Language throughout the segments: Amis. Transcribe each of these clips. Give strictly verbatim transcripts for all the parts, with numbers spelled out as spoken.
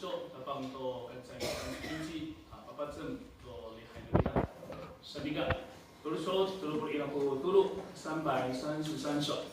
Tapang to kancay, kancay, a, papacem to lihay no mita. Salikaka, tolo sowal tolo polo' ira ko tolo, 三百三十三首。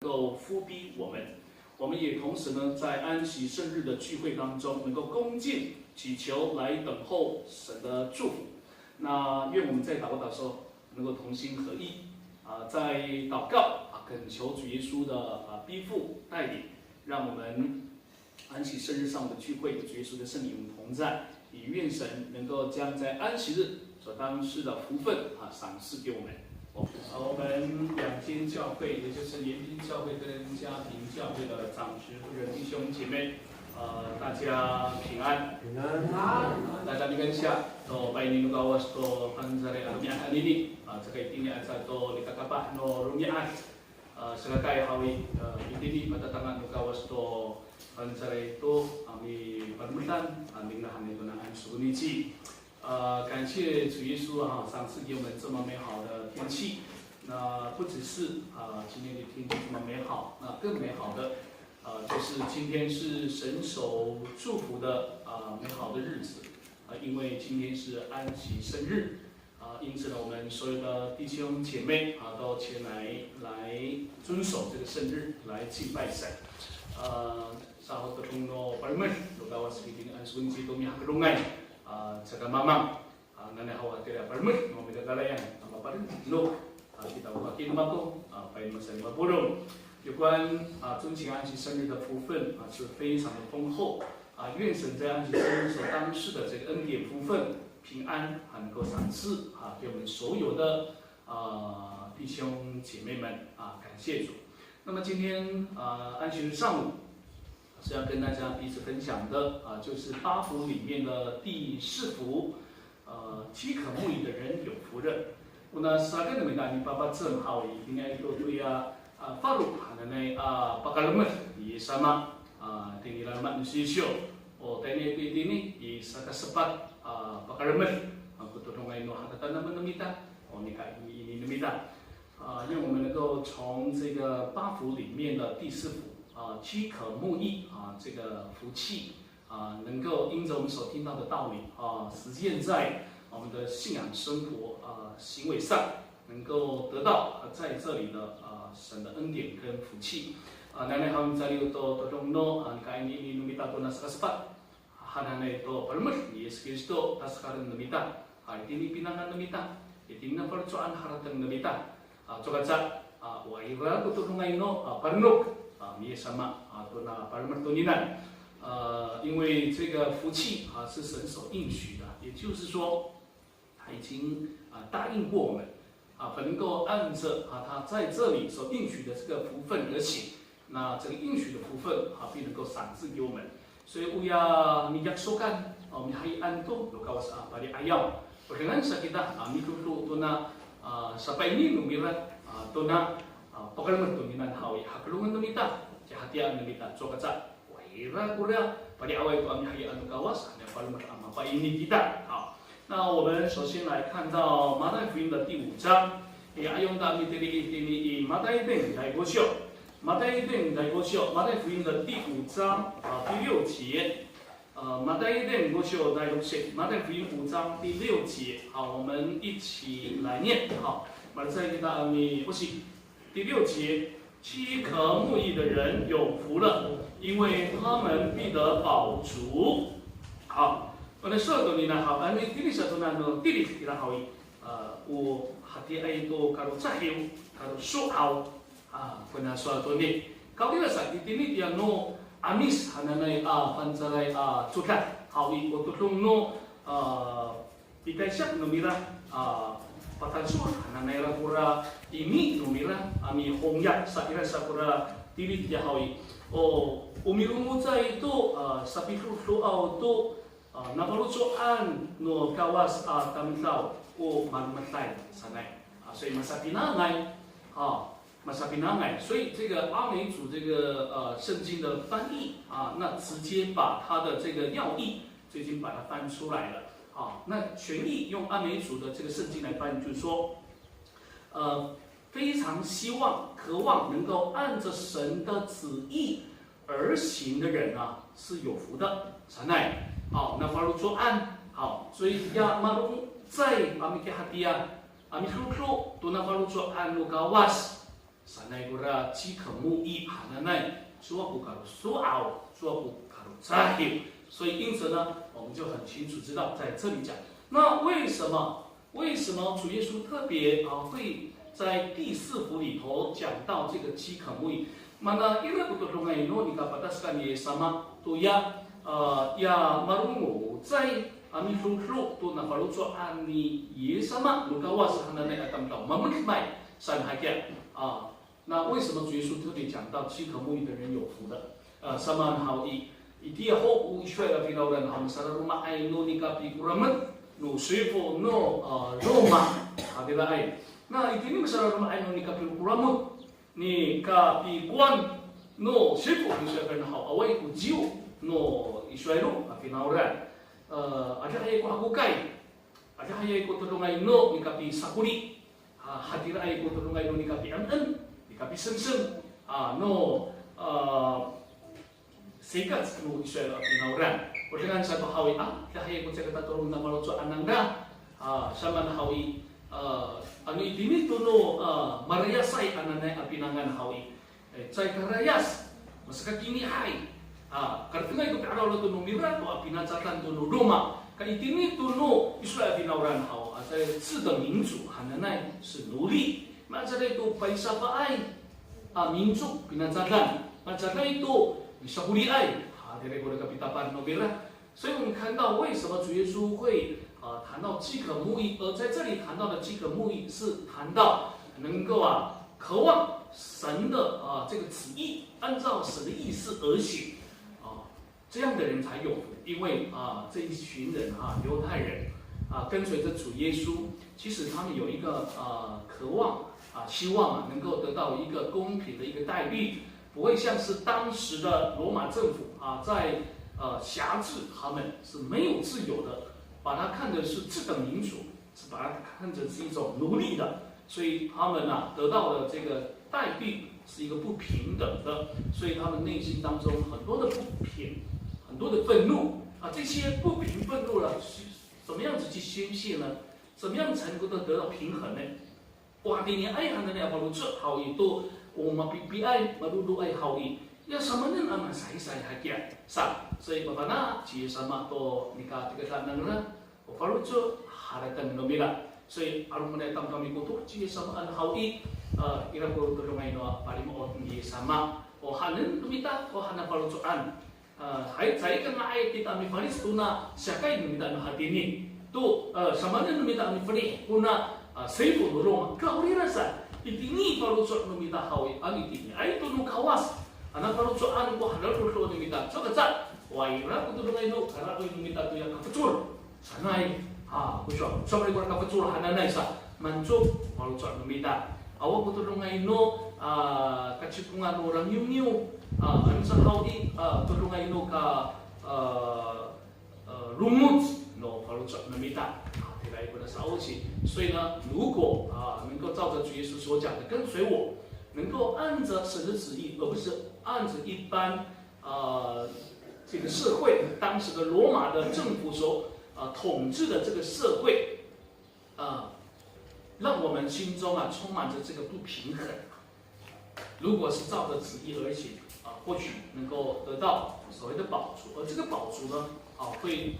够扶庇我们。我们也同时呢，在安息圣日的聚会当中，能够恭敬祈求，来等候神的祝福。那愿我们在祷告的时候能够同心合一，啊，在祷告，啊，恳求主耶稣的，啊，庇护带领，让我们安息圣日上午的聚会有主耶稣的圣灵与我们同在，也愿神能够将在安息日所当赐的福分，啊，赏赐给我们。啊，我们两间教会，也就是延平教会跟嘉平教会的长执夫人弟兄姐妹，呃，大家平安。平安。啊，大家平安一下。To pa'ini no Kawas to Pangcah a romi'ad anini. A, caay ka itini aca to likakapah no romi'ad. A, saka kay haw i, a, itini patatangan no Kawas to Pangcah to a mipalemedan, a, ningra han i to naan sokonici. 呃，感谢主耶稣啊，赏赐给我们这么美好的天气。那不只是啊，今天的天气这么美好，那更美好的，呃，就是今天是神所祝福的啊，美好的日子啊，因为今天是安息圣日啊，因此呢，我们所有的弟兄姐妹啊，都前来来遵守这个圣日，来敬拜神。呃，sa ho to todong no palemed no Kawas itini a sokonici to mihakelongay. A, caka mamang, a, nanay haw a tira palemed no mikakarayan a mapadenok, a, kita o faki no mako, a, pa'ini masaling mapolong. 有关啊，尊前安息圣日的福分啊，是非常的丰厚啊。愿神在安息圣日所当赐的这个恩典福分、平安啊，能够赏赐啊，给我们所有的啊弟兄姐妹们啊，感谢主。那么今天啊，安息日上午是要跟大家彼此分享的啊，就是八福里面的第四福，呃，饥渴慕义的人有福了。Ona saka no mita a mipapacem haw i, itini to toya, a, falo hananay a pakalemed ni Yis sama, a, itini laloma' no Sisyo. O tayni to itini i saka sepat a pakalemed, a, ko todongay no hatatanamen no mita, o nika ini, ini no mita. 啊，愿我们能够从这个八福里面的第四福啊，饥渴慕义啊，这个福气啊，能够因着我们所听到的道理啊，实践在我们的信仰生活啊，行为上，能够得到啊，在这里的啊，神的恩典跟福气。啊，nanay haw i, caliw to todong no, a, nika ini, ini no mita to na saka sepat hananay to palemed ni Yis Kristo, tasekalen no mita. A, itini pinangan no mita, itini na faloco'an harateng no mita. A, cowa kaca, a, o ira ko todongay no, a, padenok, a, ni Yis sama, a, to na palemed toninian. 呃，因为这个福气啊是神所应许的，也就是说，他已经啊答应过我们，啊，能够按着啊他在这里所应许的这个福分而行，那这个应许的福分啊必能够赏赐给我们。所以 oya miyaksokan, o mihayian to no Kawas a pali'ayaw. O dengan sa kita a mitoto to na a sapaini no mira a to na a pakalemed toninian haw i, hakelongen no mita, cihatiya no mita, cowa kaca o ira kora pali'away to a mihayian no Kawas a palemed a mapaini kita. 好，那我们首先来看到马太福音的第五章。E, ayon ta mitili'ih itini i Matay ten dai kosyo. Matay ten dai kosyo, 马太福音的第五章啊，第六节。呃，马太ten kosyo dai kosyo, 马太福音五章第六节。好，我们一起来念。好，马太 kita a mi'osi. 第六节，饥渴慕义的人有福了，因为他们必得饱足。好，那说到你呢，好，啊，你，你说到那，那，地理，地理好，呃，我，hatiay to kalocahiw, kaloso'aw. A, kona sowal to ni. Kawrira sa, itini tiya no 'Amis hananay a fangcalay a codad haw i, o todong no, a, pitaysiak no mira, a, patangsol hananay ra kora imi no mira a mihongya sa ira sa kora tilid tiya haw i. O, o milongocay to, a, sapidoedoaw to, a, nafaloco'an no Kawas a tamdaw o malemeday sanay. A, 所以 masapinangay, a, masapinangay. 所以这个阿美族这个，呃，圣经的翻译啊，那直接把它的这个要义就已经把它翻出来了。啊，那全译用阿美族的这个圣经来翻译，就是说，呃，非常希望、渴望能够按着神的旨意而行的人啊，是有福的。Sanay. 好，那 faloco'an. 好，所以 ya malongocay a mikihatiya a midoedo to nafaloco'an no Kawas sanay kora 饥渴慕义 hananay, cowa ko kaloso'aw, cowa ko kalocahiw. 所以因此呢，我们就很清楚知道在这里讲，那为什么，为什么主耶稣特别，啊，会在第四幅里头讲到这个饥渴慕义？Mana ira ko todongay no nika patasika ni Yis sama toya, a, ya malongocay a midoedo to nafaloco'an ni Yis sama no Kawas hananay a tamdaw, mamedemay saan hakiya. A, na 为什么主耶稣特别讲到饥渴慕义的人有福的？呃，samaan haw i, itiya ho o Israil a finawlan haw, masararomaay no nika pikoramet no sifo no, a, Roma, hatiraay. Na itini masararomaay no nika pikoramet, nika pikowan no sifo no Israil a finawlan haw, awaay ko ciyo no Israil a finawlan. E, adihay ko hakokay, adihay ko todongay no nika pisakoli, a, hatiraay ko todongay no nika pi'emen, nika pisengseng, a, no, a, sikac no Israil a finawlan. O dengan sato haw i, a, adihay ko caka tatodong nafaloco'an nangra. A, samaan haw i, a, ano itini to no, a, Marayasay hananay a pinangan haw i. E, caay karayas, masakakinihay. A, karetengay to pi'araw to no mira to a finacadan to no Roma. Ka itini to no Israil a finawlan haw, a, 在次等民族 hananay, 是奴隶. Mahecaday to paysafaay a, 民族 finacadan. Mahecaday to misakoliay. A, hatiraay ko nika pitapal no mira. 所以我们看到为什么主耶稣会，呃，谈到饥渴慕义，而在这里谈到的饥渴慕义是谈到能够啊，渴望神的，啊，这个旨意，按照神的意思而行，啊，这样的人才有福。因为，啊，这一群人啊，犹太人啊，跟随着主耶稣，其实他们有一个，呃，渴望啊，希望啊，能够得到一个公平的一个待遇，不会像是当时的罗马政府啊，在，呃，辖制他们，是没有自由的，把他看的是次等民族，是把他看成是一种奴隶的，所以他们啊，得到的这个待遇是一个不平等的，所以他们内心当中很多的不平，很多的愤怒啊，这些不平愤怒呢，是怎么样子去宣泄呢？怎么样才能够得到平衡呢？ O hatiniay hananay a faloco' haw i to, o mapipiay, madodoay haw i, ya samaanen a masaysay hakiya sa. 所以 mafana' ci Yis sama to nika tikedan nangra, o faloco' harateng no mira. 所以 'alomanay a tamdaw mikoto ci Yis samaan haw i, e, ira ko todongay no palimo'ot ni Yis sama. O haenen no mita ko haen a faloco'an. A, hay, caay ka nga'ay kita a mifalic tona siyakay no mita no hatini. To, a, samaanen no mita a mifalic kona, a, sifo no Roma. Kawrira sa, itini faloco' no mita haw i, ano itiniay to no Kawas a nafaloco'an ko hadadodo no mita. Saka sa, o ira ko todongay no karaoy no mita toya kafecol sanay, a, ko sowal, sowal ko kafecol hananay sa, manco faloco' no mita. Awa ko todongay no, a, kacipongan no rangiwngiw, a, ano sa haw i, a, todongay no ka, a, a, longoc no faloco' no mita. A, tiraay ko na sa oci. 所以呢，如果，啊，能够照着主耶稣所讲的跟随我，能够按着神的旨意，而不是按着一般 呃，这个社会，当时的罗马的政府所，呃，统治的这个社会，呃，让我们心中啊充满着这个不平衡。如果是照着旨意而行，啊，或许能够得到所谓的宝足，而这个宝足呢，啊，会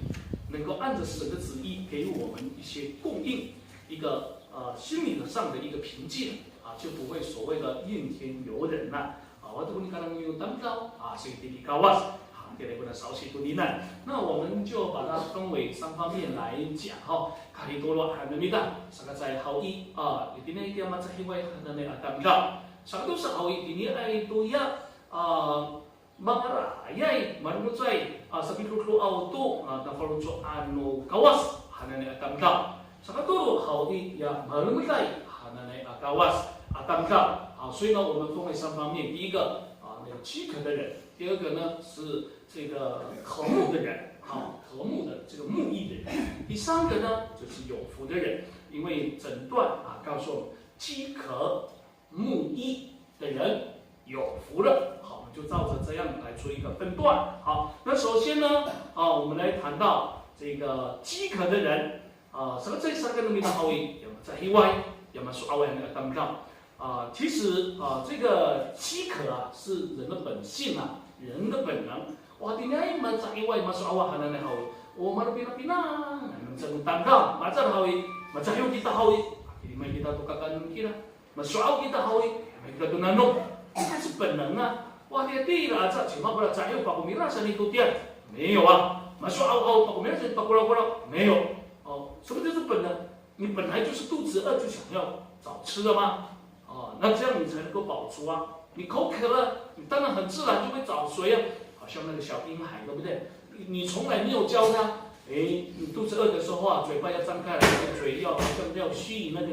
能够按着神的旨意给予我们一些供应，一个，呃，心灵上的一个平静，啊，啊，就不会所谓的怨天尤人了。啊，我都跟你讲，你有担当啊，所以给你 Kawas 啊，给你不能少许多呢。那我们就把它分为三方面来讲哈。Kalitolo han no mita, saka caay haw i, a, itini i tiya macahiway hananay a tamdaw. Saka tosa haw i, itini ay toya, a, mangarayay, malomocay, a, sapidoedoaw to, a, nafaloco'an no Kawas hananay a tamdaw. Saka tolo haw i, ya malomeday hananay a Kawas a tamdaw. 好，所以呢，我们分为三方面。第一个啊，那个饥渴的人；第二个呢是这个渴慕的人，啊，渴慕的这个慕义的人；第三个呢就是有福的人。因为整段啊告诉我们，饥渴慕义的人有福了。好，我们就照着这样来做一个分段。好，那首先呢，啊，我们来谈到这个饥渴的人。 啊，saka caay saka no mita haw i, ya macahiway, ya maso'away a tamdaw. 啊，其实啊，这个饥渴啊是人的本性啊，人的本能。Wa, itini i macahiway, maso'away hananay haw i, o malopinapinang, ano cang tamdaw, maca haw i, macahiw kita haw i, kilimay kita to kakaenen kira. Maso'aw kita haw i, kita to nanom. 这是本能啊。Wa, itira aca cima ko ra cahiw pakomira saan i to tiya. 没有啊。Maso'aw haw pakomira saan i to pakolakolaw. 没有。哦，什么叫做本能？你本来就是肚子饿就想要找吃的嘛。哦，那这样你才能够饱足啊。你口渴了，你当然很自然就会找水啊。好像那个小婴孩，对不对？你，你从来没有教他，诶，你肚子饿的时候啊，嘴巴要张开来，那个嘴要，好像要吸引那个，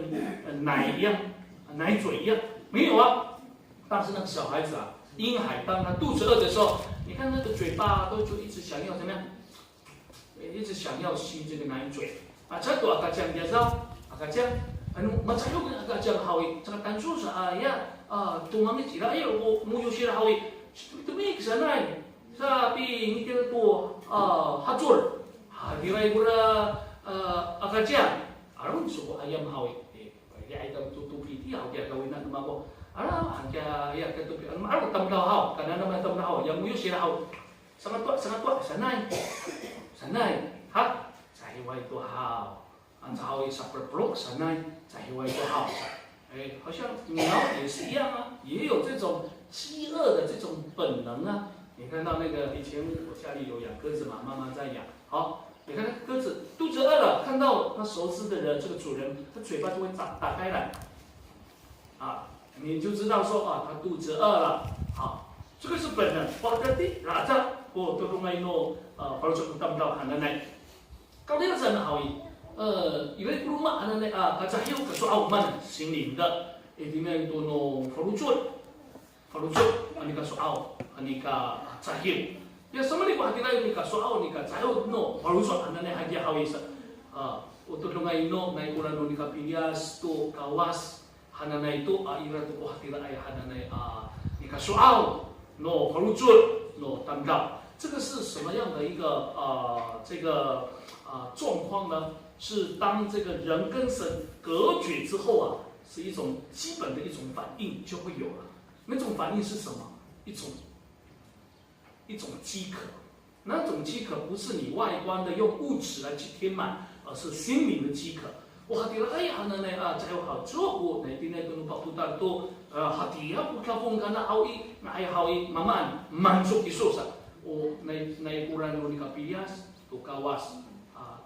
呃，奶一样，奶嘴一样，没有啊。但是那个小孩子啊，婴孩，当他肚子饿的时候，你看那个嘴巴都，就一直想要怎么样？一直想要吸这个奶嘴。啊，这个 akacang 你知道，akacang，ano macahiw ko akacang haw i, saka tanso sa, a, ya, a, tomangit ira, ya, o, ngoyos ira haw i, tomikit sanay. Sapi, ngitir to, a, hacol. Hatiray kora, a, akacang. Aron so ko ayam haw i. E, pwede ay to, to, to piti haw, kiya kawina no mako. Ara, hangkiya, ya, kiya to pi-, ano, ma'araw tamdaw haw, kananam tamdaw haw, ya ngoyos ira haw. Sangatowa, sangatowa sanay. Sanay. Ha? Cahiway to haw. Anca haw i sapelopelok sanay, cahiway to haw. 哎，好像鸟也是一样啊，也有这种饥饿的这种本能啊。你看到那个，以前我家里有养鸽子嘛，妈妈在养。好，你看那鸽子肚子饿了，看到它熟知的人，这个主人，它嘴巴就会张，打开来。啊，你就知道说啊，它肚子饿了。好，这个是本能。Pakati, laca, ko todongay no, a, faloco' no tamdaw hananay. Kaliyasan haw i, e, ira ko roma hananay a kacahiw, kaso'aw, mana, 心灵的, itini to no faloco', faloco' a nikaso'aw, a nikacahiw. Ya, samaan ko hatiraay nikaso'aw, nikacahiw no faloco' hananay hakiya haw i sa. A, o todongay no, nai kora no nikapiliyas to Kawas hananay to, a, ira to ko hatiraay hananay a nikaso'aw no faloco' no tamdaw. 这个是什么样的一个，呃，这个，呃，状况呢？是当这个人跟神隔绝之后啊，是一种基本的一种反应就会有了。那种反应是什么？一种，一种饥渴。 那种饥渴不是你外观的用物质来去填满，而是心灵的饥渴。O hatiraay hananay a cahiw haw, cowa ko nai, itini to no papotal to, e, hatiya ko kafong kana haw i, nga'ay haw i, mamaan, manco kiso sa. O nai, nai kora no nikapiliyas to Kawas, a,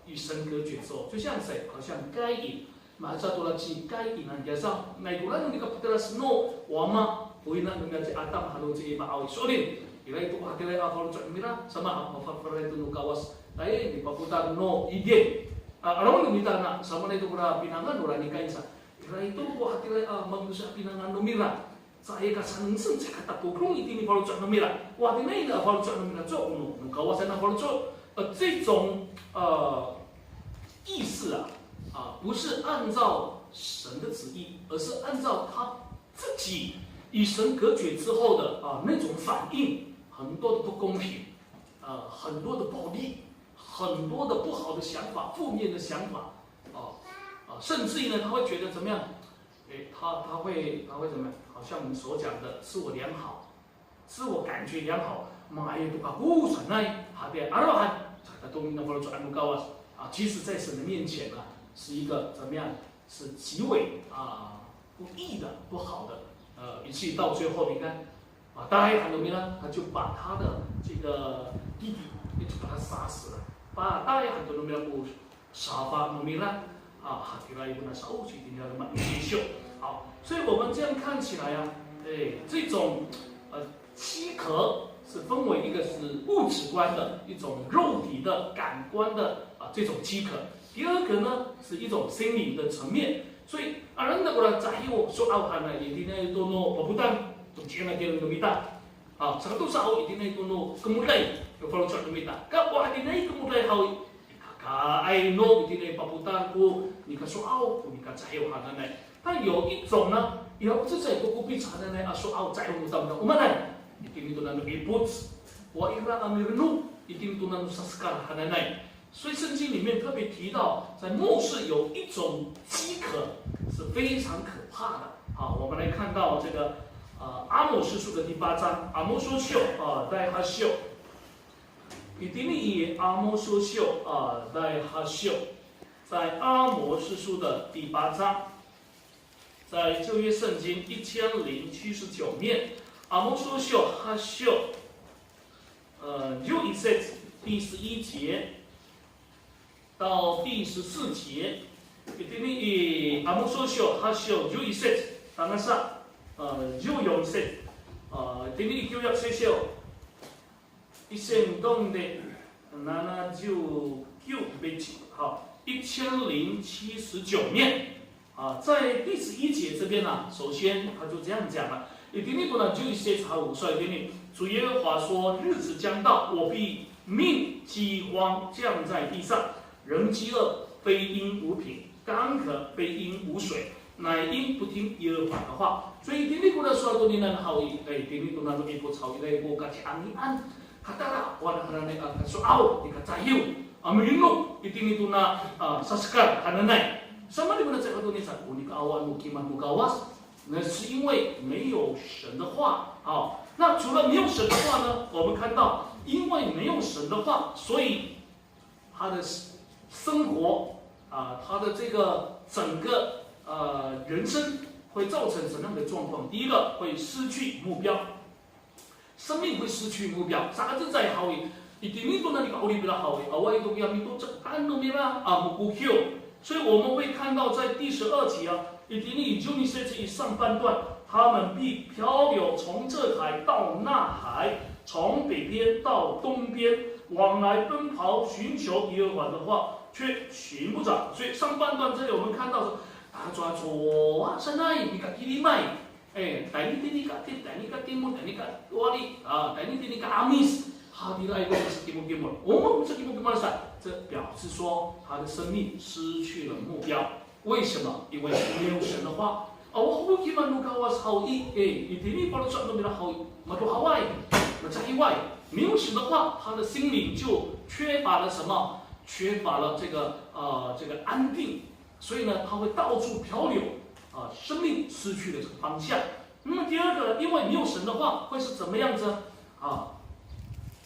与神隔绝之后，就像谁？好像该隐。Maca to ra ci Kain a kiyasaw, nai kora no nikapateras no wama, o ina no niyam ci Atam, halo ci Iba haw i so'elin. Ira to ko hatiraay a faloco' no mira, sama a, mafafalay to no Kawas. Ay, nipapotal no Iden. A, 'arawon no mita na, samaanay to kora pinangan nora ni Kain sa. Ira to ko hatiraay a mamiso a pinangan no mira. Caay ka sanengneng, caay ka tatodong itini faloco' no mira. Wa, itini i faloco' no mira, cowa no, no Kawasan a faloco'. 呃，这种，呃，意思啊，啊，不是按照神的旨意，而是按照他自己与神隔绝之后的，啊，那种反应，很多的不公平，呃，很多的暴力，很多的不好的想法，负面的想法，哦，啊，甚至于呢，他会觉得怎么样？ 诶，他，他会，他会怎么样？好像我们所讲的自我良好，自我感觉良好，manga'ay to kako sanay, hati a 'arawhan, sa tatodong no faloco' no Kawas. 啊，其实在神的面前啊，是一个怎么样？是极为，啊，不义的、不好的，呃，以至于到最后，你看，啊，大黑喊的没了，他就把他的这个弟弟，就把他杀死了。把大黑喊的没了，杀发没了，啊，hatira ibu na sa o si tinggal ma 好，所以我们这样看起来啊，哎，这种呃饥渴是分为一个是物质观的一种肉体的感官的啊这种饥渴，第二个呢是一种心灵的层面。所以啊，人的过来在乎说啊，还呢，一定要多弄，我不但不见了给人的味道。 啊，saka tosa haw itini to no kemodlay, no faloco' no mita. Ka o hatiniay kemodlay haw i, kakaay no itini papotal ko nika so'aw, ko nika cahiw hananay. 但有一种呢，也不是在 ko ko pica hananay a so'aw cahiw no tamdaw. O maan, itini to nano ipoc, o ira a mirenok, itini to nano sahekal hananay. 所以圣经里面特别提到，在末世有一种饥渴是非常可怕的。好，我们来看到这个呃阿摩司书的第八章，阿摩司书啊，第八章。Itini i 阿摩司书啊，第八章，在阿摩司书的第八章，在旧约圣经一千零七十九面，阿摩司书八章，呃，十一节，第十一节。 到第十四节，itini i 阿摩司书八章十一节，tangasa, 呃，十四节，呃，itini i Kiwyak Sesyo, 一千零七十九面，好，一千零七十九面。 啊，在第十一节这边呢，首先他就这样讲了，itini to na 十一节 haw, 所以 itini 主耶和华说，日子将到，我必命饥荒降在地上，人饥饿非因无饼，干渴非因无水，乃因不听耶和华的话。所以 itini ko na sowal toninian haw i, eh, itini to nano ipoc haw i, ira ko kaci'angian, katala, o wana hananay a kaso'aw, nika cahiw, a mirenok, itini to na, a, sahekal hananay. Samaanen ko na cahiw tonini sa, o nika awa no kimad no Kawas, 那是因为没有神的话。好，那除了没有神的话呢，我们看到，因为没有神的话，所以他的生活啊，他的这个整个呃人生会造成什么样的状况？第一个，会失去目标。 生命会失去目标。Saka cecay haw i, itini to na nika 'orip nira haw i, awaay to kiya mitoca'an no mira a mokokiw. 所以我们会看到在第十二节啊，itini i 十二节 i 上半段，他们必漂流，从这海到那海，从北边到东边，往来奔跑，寻求耶和华的话，却寻不着。所以上半段这里我们看到是，啊，抓住啊，现在你看，伊利麦， 哎，tayni tini ka tim, tayni ka timol, tayni ka wali, a, tayni tini ka 'Amis. Hatiraay ko sakimokimol. O maan ko sakimokimol sa, 这表示说他的生命失去了目标。为什么？因为没有神的话。Awa ko kimad no Kawas haw i, eh, itini faloco' no mira haw i, madohaway, macahiway. 没有神的话，他的心灵就缺乏了什么？缺乏了这个，呃，这个安定。 所以呢，他会到处漂流，啊，生命失去了这个方向。那么第二个呢，因为没有神的话，会是怎么样子？啊，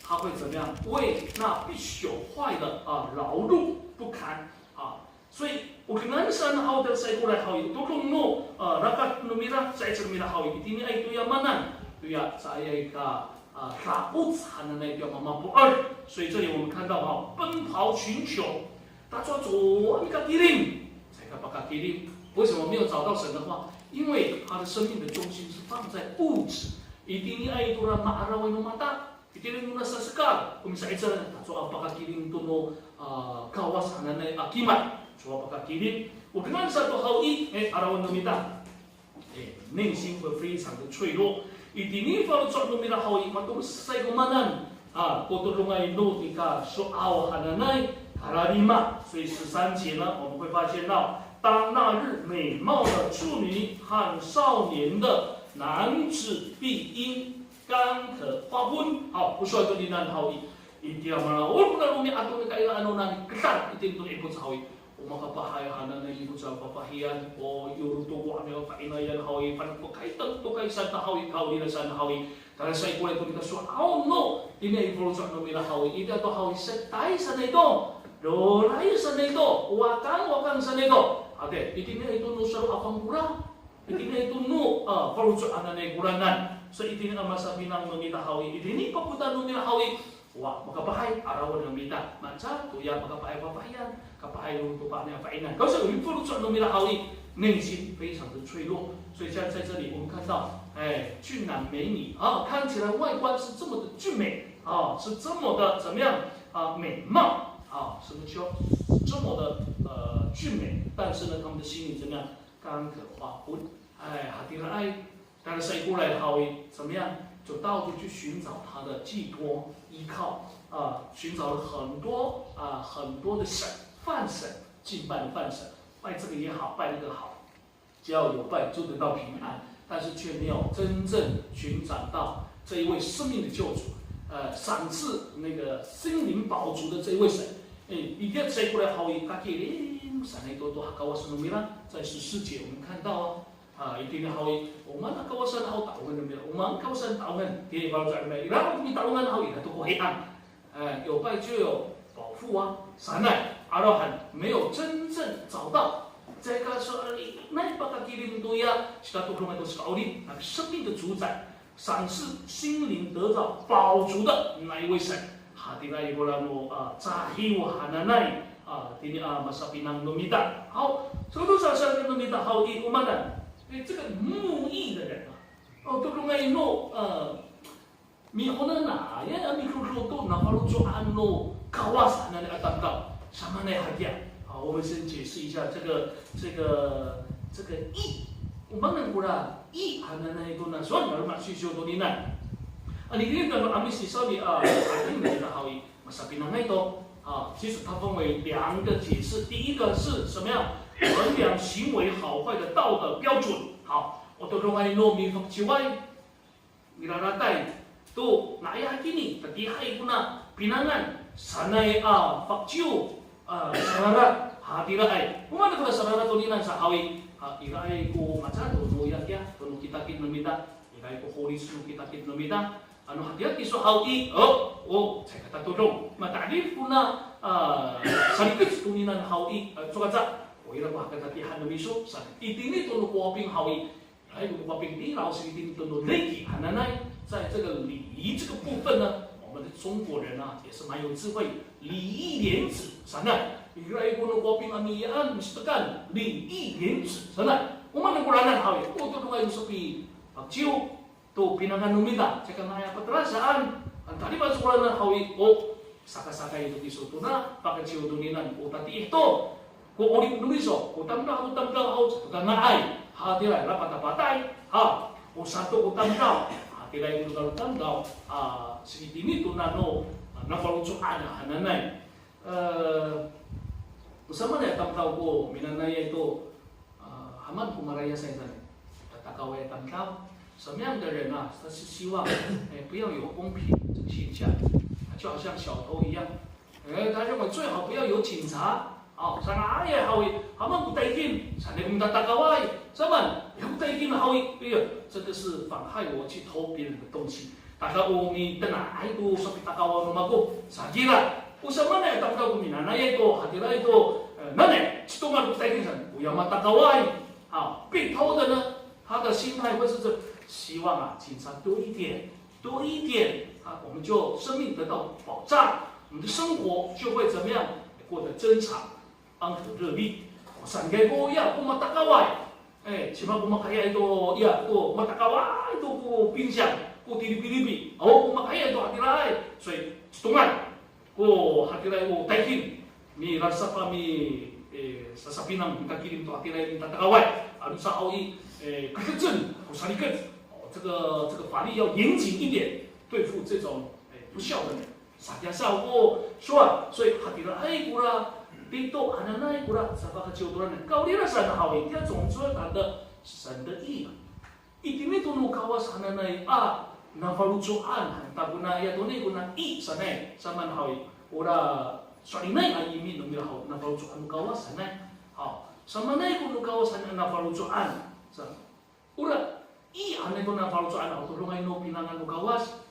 他会怎么样？为那必朽坏的，啊，劳碌不堪，啊。所以，o dengan saan haw, ta saikoray haw i, todong no, a, rakat no mira, sa'icel no mira haw i, itiniay toya maan, toya caay ka, a, da'oc hananay toya mamapo'ed. 所以这里我们看到哈，奔跑寻求， Tacowa to a mikakilim, caay ka pakakilim. 为什么没有找到神的话？因为他的生命的重心是放在物质。Itiniay to ra ma'araway no mata, itini to ra sahekal, o misa'icel, tacowa a pakakilim to no, a, Kawas hananay a kimad, cowa pakakilim. O dengan sato haw i, eh, 'arawan no mita. 哎，内心会非常的脆弱。Itini faloco' no mira haw i, matomes sa ko maanan, a, ko todongay no nika so'aw hananay, kararima. 所以十三节呢，我们会发现到，当那日美貌的处女和少年的男子必因干渴发昏。好，o sowal toninian haw i, itiya mala, o, kona romi'ad to nika ira ano nani kedal, itini to ipoc haw i. O makapahay hananay i, ko sa fafahiyan, o, yo to ko ano fa'inayan haw i, fana' ko kaetang to kaisan haw i, kawrira saan haw i. Tala saikoray to nika so'aw no, itini i faloco' no mira haw i, itiya to haw i, setay sanay to, roray sanay to, wakang, wakang sanay to. Ate, itini to no saro a fangkora. Itini to no, a, faloco' hananay koranan. So itini a masapinang no mita haw i, itini papotal no mita haw i, wa, makapahay, arawan no mita. Maca toya makapahay fafahiyan, kapahay no to pa'anay a fa'inan. Kawsa o faloco' no mita haw i, 内心非常的脆弱。所以像在这里我们看到，哎，俊男美女啊，看起来外观是这么的俊美啊，是这么的怎么样啊，美貌啊，什么叫这么的呃俊美，但是呢，他们的心里怎么样？ 干渴花昏。哎，hatiraay, 但是一过来 haw i 怎么样？就到处去寻找他的寄托、依靠啊，寻找了很多啊，很多的神，饭神，敬拜的饭神，拜这个也好，拜那个好，只要有拜就得到平安，但是却没有真正寻找到这一位生命的救主，呃，赏赐那个心灵饱足的这一位神。哎，一定要 check 过来 haw i, kakilim sanay to to ha Kawas no mira, 在十四节我们看到哦， A, itini haw i, o maan a Kawasan haw ta'ongan no mira, o maan Kawasan ta'ongan, ti faloco' no mira, ira ko mita'ongan haw i, ira to ko hi'ang. 哎，有拜就有保护啊，sanay, 'arawhan, 没有真正找到。Caay ka sowal i, nai pakakilim toya, sika to 'orongay to saka 'orip, 那个生命的主宰，赏赐心灵得到饱足的那一位神。Hatiraay kora no, a, cahiw hananay, a, tini a masapinang no mita. Haw, so to sasowalen no mita haw i, o maan. Eh, 这个木易的人啊，哦，to 'orongay no, 呃，mihonan a, ya, mihodo to, nafaloco'an no Kawas hananay a tamdaw. Samanay hakiya. 好，我们先解释一下这个，这个，这个 i. O maan kora i hananay to na, sowal no mita sisiw toninian. Ano itini to no 'Amis i sawni, a, itini no mita haw i, masapinangay to. 啊，其实它分为两个解释，第一个是什么样？衡量行为好坏的道德标准。好，o to 'orongay no mifakciway, milalatay to, nai hakini, tatiihay kona pinangan, sanay a fakciw, a, sararat, hatiraay. O maan kora sararat toninian sa haw i, a, iraay ko maca to no ya kiya, to no kitakit no mita, iraay ko holic no kitakit no mita, ano hatira kiso haw i, o, o, caay ka tatodong. Mata'elif kona, a, sarikec toninian haw i, a, cowa ca, o ira ko hakatatiihan no miso, sa, itini to no Kowaping haw i, iraay ko no Kowaping, 礼 haw, saka itini to no 礼 hananay, 在这个礼仪这个部分呢，我们的中国人啊，也是蛮有智慧，礼义廉耻，sanay. Iraay ko no Kowaping a miyaan, misitekan, 礼义廉耻，sanay. O maan koranan haw i, o to 'orongay no sapi, a, ciw, to pinangan no mita, caay ka nga'ay a patelasaan, ano tayra i, macokoranan haw i, o sakasakay to kiso tona pakaciw toninian, o tatiih to ko 'orip no miso, ko tamdaw, ko tamdaw haw, caay to ka nga'ay, hatiraay, lapatapatay, ha, o sato ko tamdaw, hatiraay ko tamdaw, a, saka itini to nano, a, nafaloco'an hananay. E, o samanay a tamdaw ko minanayay to, a, hamaan ko malayasay sanay, tatakaway a tamdaw. 什么样的人啊，他是希望，哎，不要有公平这个现象，就好像小偷一样，哎，他认为最好不要有警察，哦，sanay haw i, hamaan ko taykin, sanay ko mitatakaway, samaan, ya ko taykin haw i, 哎呀，这个是妨害我去偷别人的东西。 Tada o mitengilay to sapitakawan no mako, sakira. O samanay a tamdaw ko minanayay to, hatiraay to, e, nanay, citongal ko taykin san, oya matakaway. 好，被偷的呢，他的心态会是这，希望啊，警察多一点，多一点，啊，我们就生命得到保障，我们的生活就会怎么样，过得正常。 安和乐利。O sanay ko, ya ko matakaway. E, cima ko makayay to, ya ko matakaway to ko pinsiyang, ko tilipilipi. O, ko makayay to hatiraay. 所以 citongal ko hatiraay o taykin. Milasap a mi, e, sasapinang, mitakilim to hatiraay, mitatakaway. Ano sa haw i, e, kakecen ko sarikec. O, 这个，这个法律要严谨一点，对付这种，e, 不孝的人。 Saka sa ko sowal, 所以 hatiraay kora, tito hananay kora sapakaciw toninian. Kawrira sa haw i, 这种说法的神的意啊。Itini to no Kawas hananay a nafaloco'an, han ta kona, ya toni kona i sanay, samaan haw i, ora so'elinay a imi no mira haw, nafaloco'an no Kawas sanay. Haw, samanay ko no Kawas hananay a nafaloco'an. Sa, Ora, i hananay to nafaloco'an a todongay no pinangan no Kawas.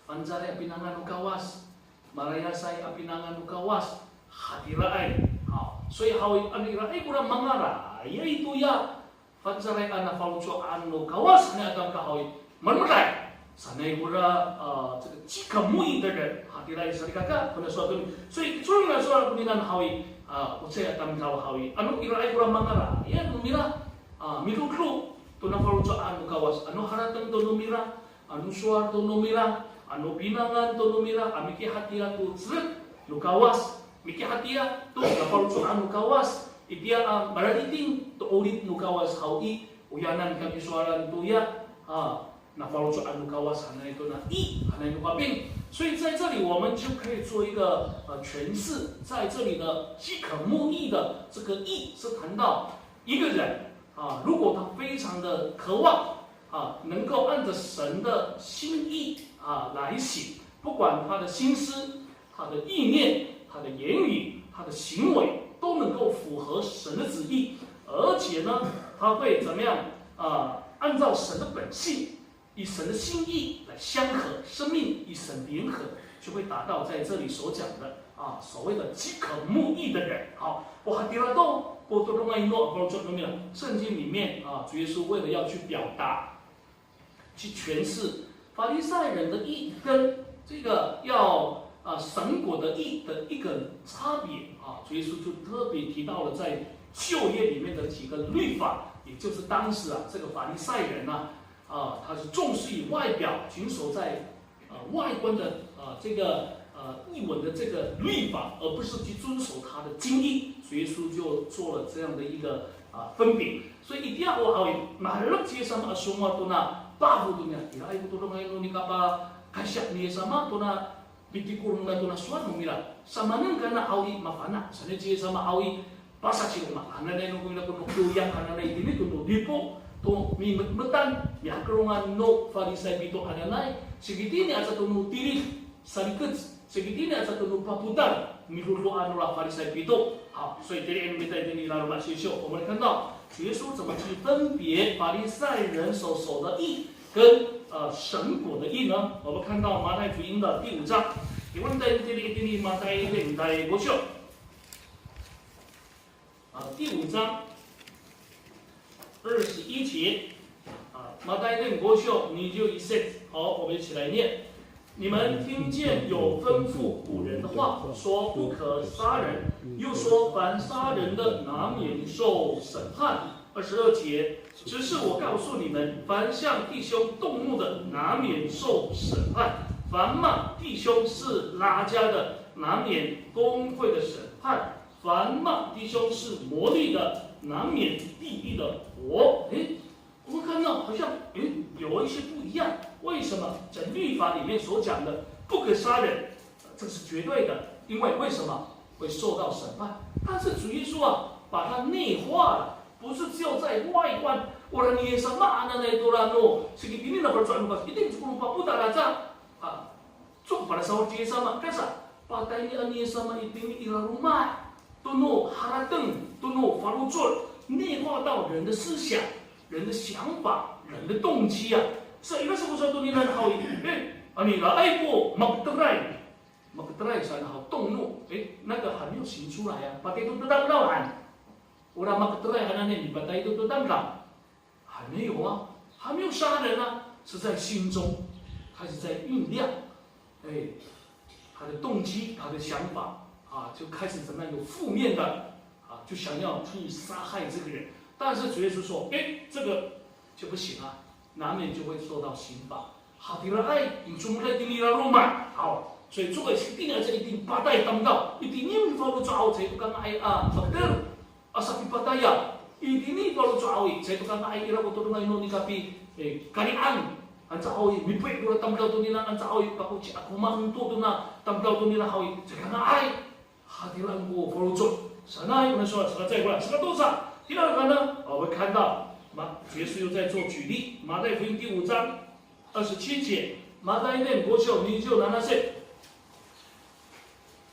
Fangcalay a pinangan no Kawas. Malayasay a pinangan no Kawas. Hatiraay. Haw. 所以 haw i, ano iraay kora mangarayay toya Fangcalay a nafaloco'an no Kawas hanay a tamdaw haw i, malemeday sanay kora, a, 这个饥渴慕义的人, hatiraay salikaka, kona sowal to ni. 所以 cowa sowal to nira haw i, a, o cecay a tamdaw haw i, ano iraay kora mangala, ya, no mira, a, midodo to nafaloco'an no Kawas, ano harateng to no mira, ano sowal to no mira, ano pinangan to no mira, a mikihatiya to 'icel no Kawas, mikihatiya to nafaloco'an no Kawas, itiya a malaliting to 'orip no Kawas haw i, oyanan kami sowalan toya, a, nafaloco'an no Kawas hanay to na i, hanay no kaping. 所以在这里我们就可以做一个，呃，诠释，在这里呢，饥渴慕义的这个义是谈到一个人，啊，如果他非常的渴望，啊，能够按着神的心意，啊，来行，不管他的心思、他的意念、他的言语、他的行为都能够符合神的旨意，而且呢，他会怎么样？啊，按照神的本性，以神的心意来相合，生命与神联合，就会达到在这里所讲的，啊，所谓的饥渴慕义的人。好，我还提了到过多中爱诺，圣经里面，啊，主耶稣为了要去表达，去诠释法利赛人的义跟这个要，啊，神国的义的一个差别，啊，主耶稣就特别提到了在旧约里面的几个律法，也就是当时啊，这个法利赛人呢，啊，他是重视于外表，谨守在，呃，外观的，呃，这个，呃，义文的这个律法，而不是去遵守他的经义。主耶稣就做了这样的一个，啊，分别。所以 itiya ho haw i, maherek ci Yis sama a sowal to na pafo to niya, iraay ko todongay no nika pakaysa ni Yis sama to na pitiko nona to na sowal no mira. Samaanen kana haw i, mafana' sanay ci Yis sama haw i, pasaciro ma hananay no ko ira ko no koyak hananay itini to no dipo to mimetmetan, mihakelongan no Farisay pito hananay, sikitini aca to no tilid, salikec, sikitini aca to no papotal, midodoan nora Farisay pito. 好，所以 tayni mita itini i laloma' sisiw, 我们看到主耶稣怎么去分别法利赛人所守的义跟，呃，神国的义呢？我们看到马太福音的第五章，我们在这里，这里马太福音第五章，啊，第五章二十一节，啊，马太福音第五章二十一节。好，我们一起来念。你们听见有吩咐古人的话，说不可杀人，又说凡杀人的难免受审判。二十二节，只是我告诉你们，凡向弟兄动怒的，难免受审判；凡骂弟兄是拉加的，难免公会的审判；凡骂弟兄是魔力的，难免地狱的火。诶，我们看到好像，诶，有一些不一样。为什么在律法里面所讲的不可杀人，这是绝对的，因为为什么？会受到审判。但是主耶稣啊，把它内化了，不是只有在外观。Ora ni Yis sama hananay to ra no, sikitini na percaya no, 一定是不能把不打打仗啊。Cok, pada sowal ci Yis sama, kasa, patayni ni Yis sama itini i laloma', to no harateng, to no faloco', 内化到人的思想、人的想法、人的动机啊。Sa ira sa ko sowal to nira haw i, e, ano iraay ko maketeray. Maketeray sa haw, 动怒，诶，那个还没有行出来啊，patay to tamdaw han. Ora maketeray hananay, mipatay to tamdaw. 还没有啊，还没有杀人啊，是在心中，他是在酝酿，哎，他的动机，他的想法啊，就开始怎么样有负面的啊，就想要去杀害这个人。但是主耶稣说，哎，这个就不行啊，难免就会受到刑罚。Hatiraay, i comoday tini i laloma'. 好，所以这个一定要在一定 patay tamdaw, itini mifaloco' haw, caay to kanga'ay a paketer. A sapipatay a, itini faloco' haw i, caay to kanga'ay ira ko todongay no nikapi, e, kari'ang. Anca haw i, mipoy kora tamdaw tonira, anca haw i, kako ci, ako maento tona tamdaw tonira haw i, caay kanga'ay. Hatiraan ko faloco'. Sanay ko na sowal, saka caay ko na, saka tosa. Ira kana, 我们看到，马，耶稣又在做举例。马太福音第五章二十七节，马太福音五章二十七节。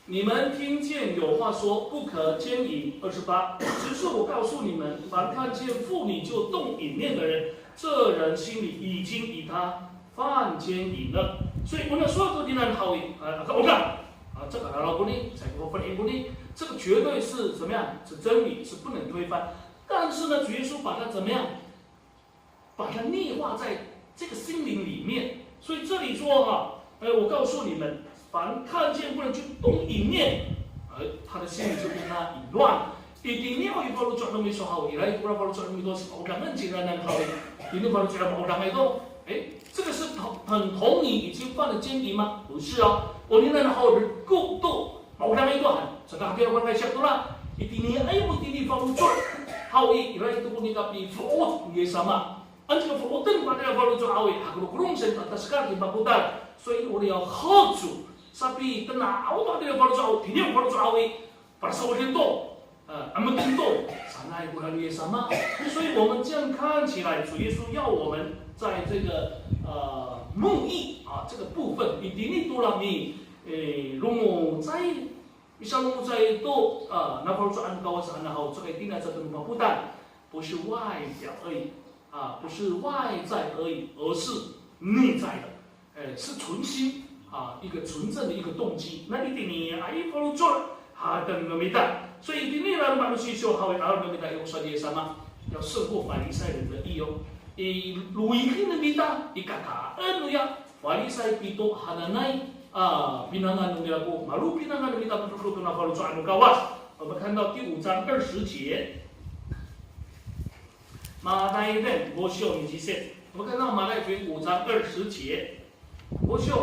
你们听见有话说不可奸淫，二十八。只是我告诉你们，凡看见妇女就动淫念的人，这人心里已经与她犯奸淫了。所以我们说昨天的好，呃，OK，啊，这个好了，不灵，才不分不灵，这个绝对是怎么样？是真理，是不能推翻。但是呢，主耶稣把它怎么样？把它内化在这个心灵里面。所以这里说哈，呃，我告诉你们，凡看见不能去动一念，呃，他的心里就被他引乱了。Itini haw i faloco' no miso haw i, ira ko faloco' no mito, sa pa'odangen cingranan haw i, itini faloco' pa'odangay to. 哎，这个是同很同你已经犯了奸淫吗？不是啊。O nini haw i, ko to pa'odangay to han, saka hatira ko kay siya to la. Itini ay mo itini faloco' haw i, ira to ko nika pifo'ot ni Yis sama. Ano caka fo'oten ko hatira faloco' haw i, hakolokolong sa i, tataskal to i papotal. 所以我们要喝足，sapi tena'ot ko hatira faloco' haw i, tini faloco' haw i, pasawaden to, 呃，'emeten to, sanay ko raan ni Yis sama. 所以我们这样看起来，主耶稣要我们在这个呃慕义啊这个部分，itini to la mi, e, lomocay, misalomocay to, a, nafaloco'an no Kawas haw, caka itini aca to no papotal, 不是外表而已，啊，不是外在而已，而是内在的，哎，是存心啊，一个纯正的一个动机。Na itini a i faloco' haten no mita. 所以 itini laloma' no sisiw haw i, laloma' no mita i, o sowal ni Yis sama, 要胜过法利赛人的义哦。I lowiki no mita i kakaen noya Falisay pito hananay a pinangan no mira ko malopinangan no mita, mato to nafaloco'an no Kawas. 我们看到第五章二十节，马太福音五章二十节，我们看到马太福音五章二十节，五章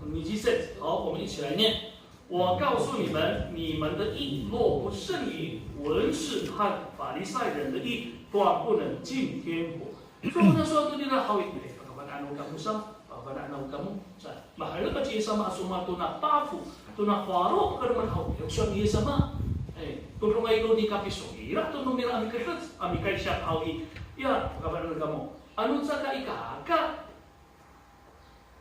二十节。好，我们一起来念。我告诉你们，你们的义若不胜于文士和法利赛人的义，断不能进天国。所以我们说，对不对？好，哎，pakafana'an no kamo sa, pakafana'an no kamo sa. Maherek ci Yis sama a somowal to na pafo, to na falo, kalemed haw, yo sowal ni Yis sama. Eh, todongay no nika piso ira to no mira a mikedec, a mikaysiya haw i. Ya, pakafana'an no kamo. Ano caka i kaka,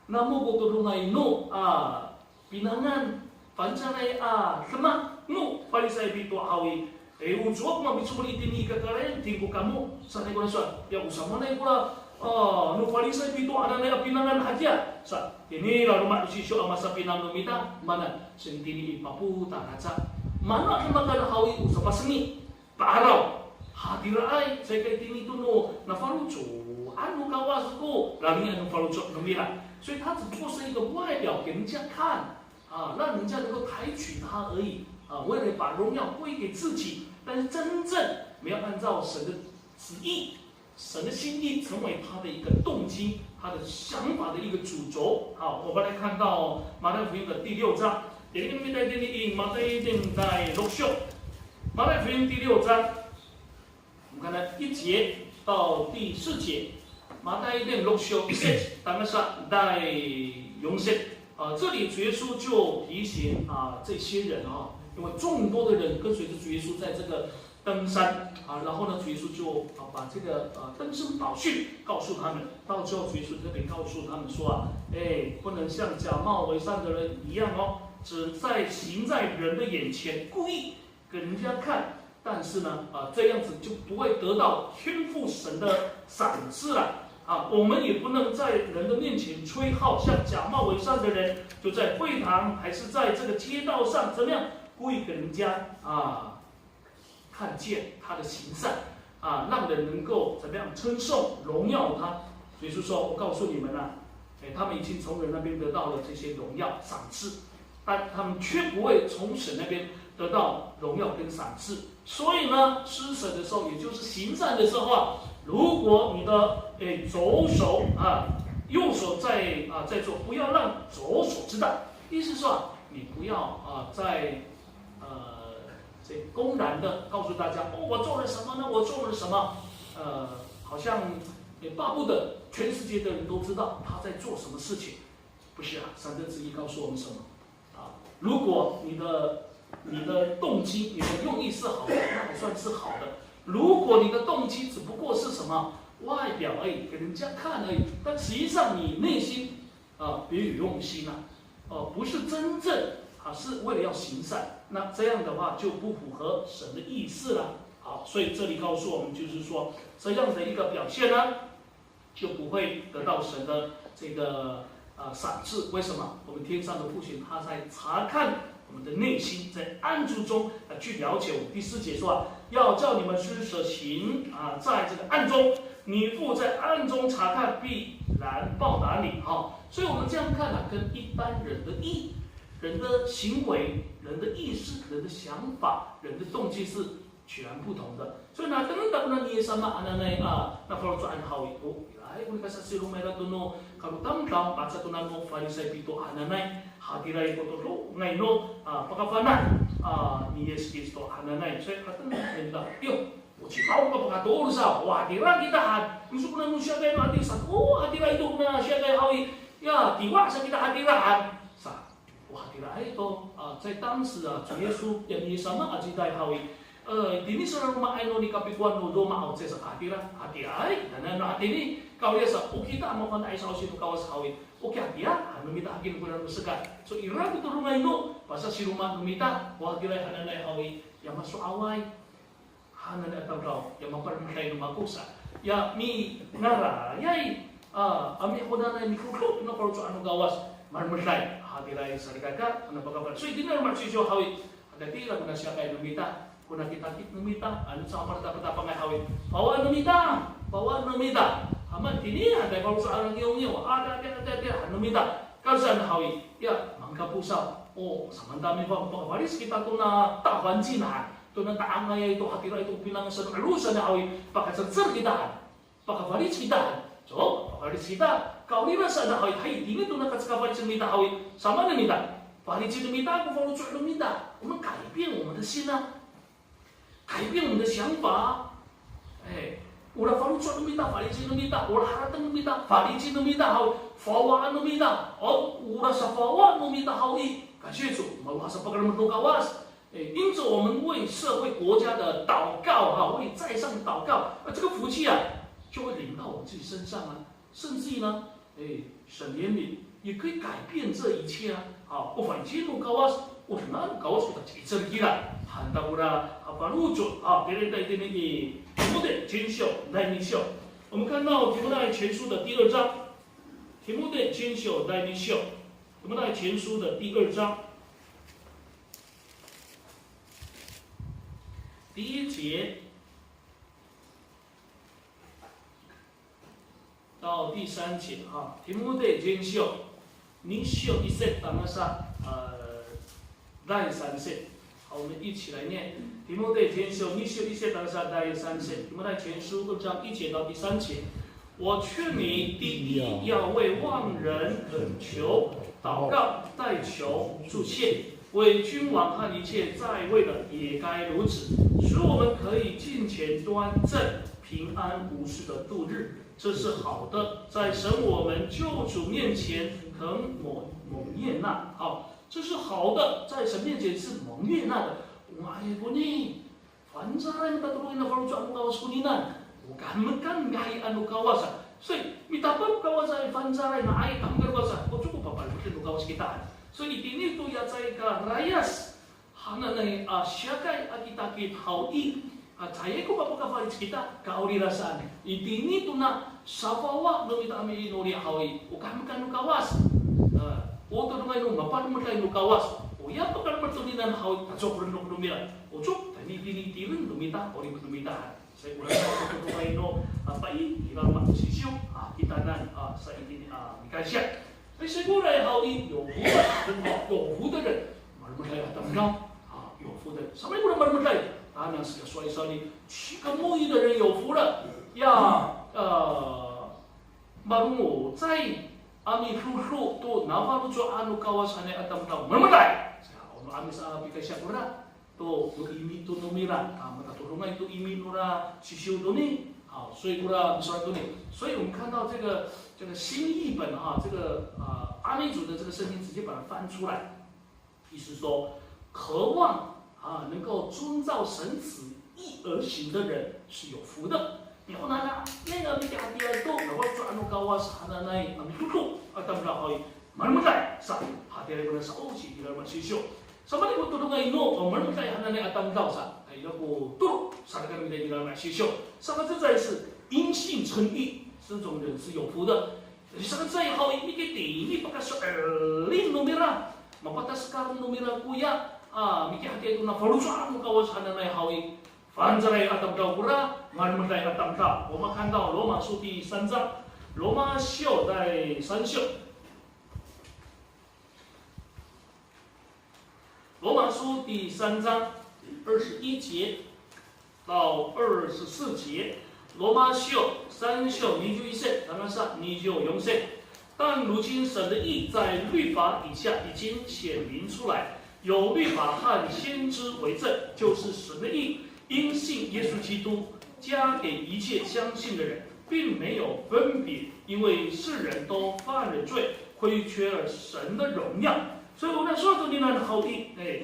namo ko todongay no a pinangan, fangcalay a demak no Falisay pito haw i, e, o cowa ko mamicomod itini i kakarayan, tingko kamo, sanay ko na sowal, ya, o samanay kora, a, no Falisay pito hananay a pinangan hakiya sa, itini laloma' no sisiw a masapinang no mita, mana, saan itini i papotal aca. Mano a demakan haw i, o sapasengi. Pa'araw, hatiraay, caay ka itini to no nafaloco'an no Kawas ko, laloma' no faloco' no mira. 所以它只不过是一个外表给人家看，啊，让人家能够抬举他而已，啊，为了把荣耀归给自己。但是真正没有按照神的旨意，神的心意成为他的一个动机，他的想法的一个主轴。好，我们来看到马太福音的第六章，第六章，马太福音第六章。 我们看到一节到第四节，马太福音六章一节，到第四节，啊，这里主耶稣就提醒，啊，这些人，啊，因为众多的人跟随着主耶稣在这个登山，啊，然后呢，主耶稣就，啊，把这个，呃，登山宝训告诉他们，到最后主耶稣特别告诉他们说，啊，哎，不能像假冒为善的人一样哦，只在行在人的眼前，故意 给人家看，但是呢，啊，这样子就不会得到天父神的赏赐了。啊，我们也不能在人的面前吹号，像假冒为善的人，就在会堂还是在这个街道上怎么样，故意给人家，啊，看见他的行善，啊，让人能够怎么样称颂、荣耀他。所以就说，我告诉你们啊，哎，他们已经从人那边得到了这些荣耀、赏赐， 但他们却不会从神那边得到荣耀跟赏赐。所以呢，施舍的时候，也就是行善的时候啊，如果你的，诶，左手啊，右手在，啊，在做，不要让左手知道。意思说啊，你不要，啊，在，呃，这公然的告诉大家，哦，我做了什么呢？我做了什么？呃，好像也巴不得全世界的人都知道他在做什么事情。不是啊，神的旨意告诉我们什么？ 啊，如果你的，你的动机、你的用意是好的，那还算是好的。如果你的动机只不过是什么外表而已，给人家看而已，但实际上你内心，啊，别有用心啊，哦，不是真正，啊，是为了要行善，那这样的话就不符合神的意思了。好，所以这里告诉我们，就是说，这样的一个表现呢， 就不会得到神的这个，啊，赏赐。为什么？我们天上的父神他在查看我们的内心，在暗处中啊去了解我们。第四节说啊，要叫你们施舍行啊，在这个暗中，你父在暗中查看，必然报答你。哈，所以我们这样看啊，跟一般人的意、人的行为、人的意识、人的想法、人的动机是全然不同的。所以 na, tengil ta kona ni Yis sama hananay a, na faloco'an haw i, o, ira ko nika sasiroma ira to no kalotamdaw, maca to nano Farisay pito hananay, hatiraay ko todongay no, a, pakafana', a, ni Yis Kristo hananay. 所以 hatengil ta, yo, o cimaw ko pakatoor sa, o hatira kita han, miso kona no siyakay no hatira sa, o hatira ito kona siyakay haw i, ya, tiwa sa kita hatira han, sa. Wah, hatiraay to, a, 在当时啊，主耶稣 ya ni Yis sama a ciday haw i, e, itini sa laloma'ay no nikapikowan no Roma haw, caay sa hatira, hatiraay, nanay no hatini, kawrira sa, o kita a mafana'ay sa'osi no Kawas haw i, o kiya kiya han no mita, hakiya kora no sekay. So ira ko todongay no pasasiroma no mita, o hatiraay hananay haw i, ya maso'away hananay a tamdaw, ya mapalemeday no mako sa, ya mingarayay a, a mihodanay, midodo to na faloco'an no Kawas, malemeday, hatiraay salikaka, ano pakafana'. So itini i roma sisyo haw i, hatira kona siyakay no mita, kona kitakit no mita, ano sa malatapatapangay haw i, pawaan no mita, pawaan no mita. Haman tini, hatiraay faloco'an a ngiwngiw, hatira, hatira, hatira han no mita. Kalo saan haw i, ya, mangkaposaw. O, samaan ta mipang, pakafalic kita tona 大环境 han, tona ta'angayay to, hatiraay to pinangan saan, 'alosan haw i, pakacercer kita han, pakafalic kita han. So, pakafalic kita, kawrira saan haw i, hay, itini tona kacikafalic no mita haw i, samaan no mita, falic no mita ko faloco' no mita, 我们改变我们的心啊。 改变我们的想法。哎，ora faloco' no mita, falic no mita, ora harateng no mita, falic no mita, haw, fawaan no mita, o, ora safawa no mita haw i, kasiso, malo sa pakalemed no Kawas. 哎，因此我们为社会国家的祷告，哈，为在上祷告，啊，这个福气啊，就会临到我们自己身上啊。甚至于呢， 哎，神怜悯也可以改变这一切啊。好，o falic no Kawas, o roma no Kawas kita ci'icel kira. Han ta kora a faloco', a, tayra i, tayra i, Timote cinsyo, daynisyo. 我们看到提摩太前书的第二章，提摩太前书 daynisyo，提摩太前书的第二章，第一节 到第三节哈，提摩太前书，二章一节 tangasa, 呃，第三节。好，我们一起来念。提摩太前书 二章一节 tangasa 第三节，提摩太前书二章一节到第三节。我劝你，第一要为望人恳求、祷告、代求、祝谢，为君王和一切在位的也该如此，使我们可以敬虔端正，平安无事的度日。 这是好的，在神我们救主面前可蒙蒙悦纳。好，这是好的，在神面前是蒙悦纳的。O nga'ay koni, fangcalay no tatodongay a faloco' no Kawas koninan. O kahemekan nga'ay ano Kawas a. 所以 mitapang Kawas a fangcalay nga'ay kahemekan Kawas a, o coko papalemed no Kawas kita. 所以 itini to ya caay ka layas hananay a siyakay a kitakit haw i, a caay ko papakafalic kita, kawrira saan, itini tona safawa no mita a miinori haw i, o kahemekan no Kawas, a, o todongay no mapalemeday no Kawas, oya pakalemed toninan haw i, tacokoren no mita, o cok, tayni itini tireng no mita, o limet no mita. Sa ora ko todongay no, a, pai, ira ma sisyo, a, kitanan, a, sa itini, a, mikasiya. Ay, sikoray haw i, 有福的，有福的人，malemeday a tamdaw, a, 有福的人。Samay kora malemeday, tana sika sowal saan i, 这个牧羊的人有福了。Ya, a, malongocay a midodo to nafaloco'an no Kawas hanay a tamdaw, malemeday. Sa, o no 'Amis a pikasiya kora to, to imi to no mira, a, matatodongay to imi nora sisyo toni. 好，所以 kora misowal toni. 所以我们看到这个，这个新译本啊，这个，呃，阿美族的这个圣经直接把它翻出来，意思说，渴望啊，能够遵照神旨意而行的人是有福的。然后呢，那个 mitihatiya to, 然后 ano Kawas hananay a midodo a tamdaw haw i, malemeday sa, hatiraay kora sa'osi, ira ma sisyo. Samaanen ko todongay no, o, malemeday hananay a tamdaw sa, ira ko tolo, sa, ira ko tolo, ira ko tolo. Saka 这才是因信称义，这种人是有福的。Saka caay haw i, mikitini pakaso'elin no mira, mapataskar no mira koya a mikihatiya to nafaloco'an no Kawas hananay haw i. Fangcalay a tamdaw kora, malemeday a tamdaw. 我们看到罗马书第三章，罗马书第三章。 罗马书第三章二十一节到二十四节，罗马书三章二十一节，当然是二十四节。但如今神的义在律法以下已经显明出来，有律法和先知为证，就是神的义，因信耶稣基督，加给一切相信的人，并没有分别，因为世人都犯了罪，亏缺了神的荣耀。所以我们说到你那好意，哎，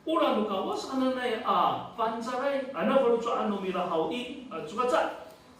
Ora no Kawas hananay a fangcalay a nafaloco'an no mira haw i, a, cowa ca,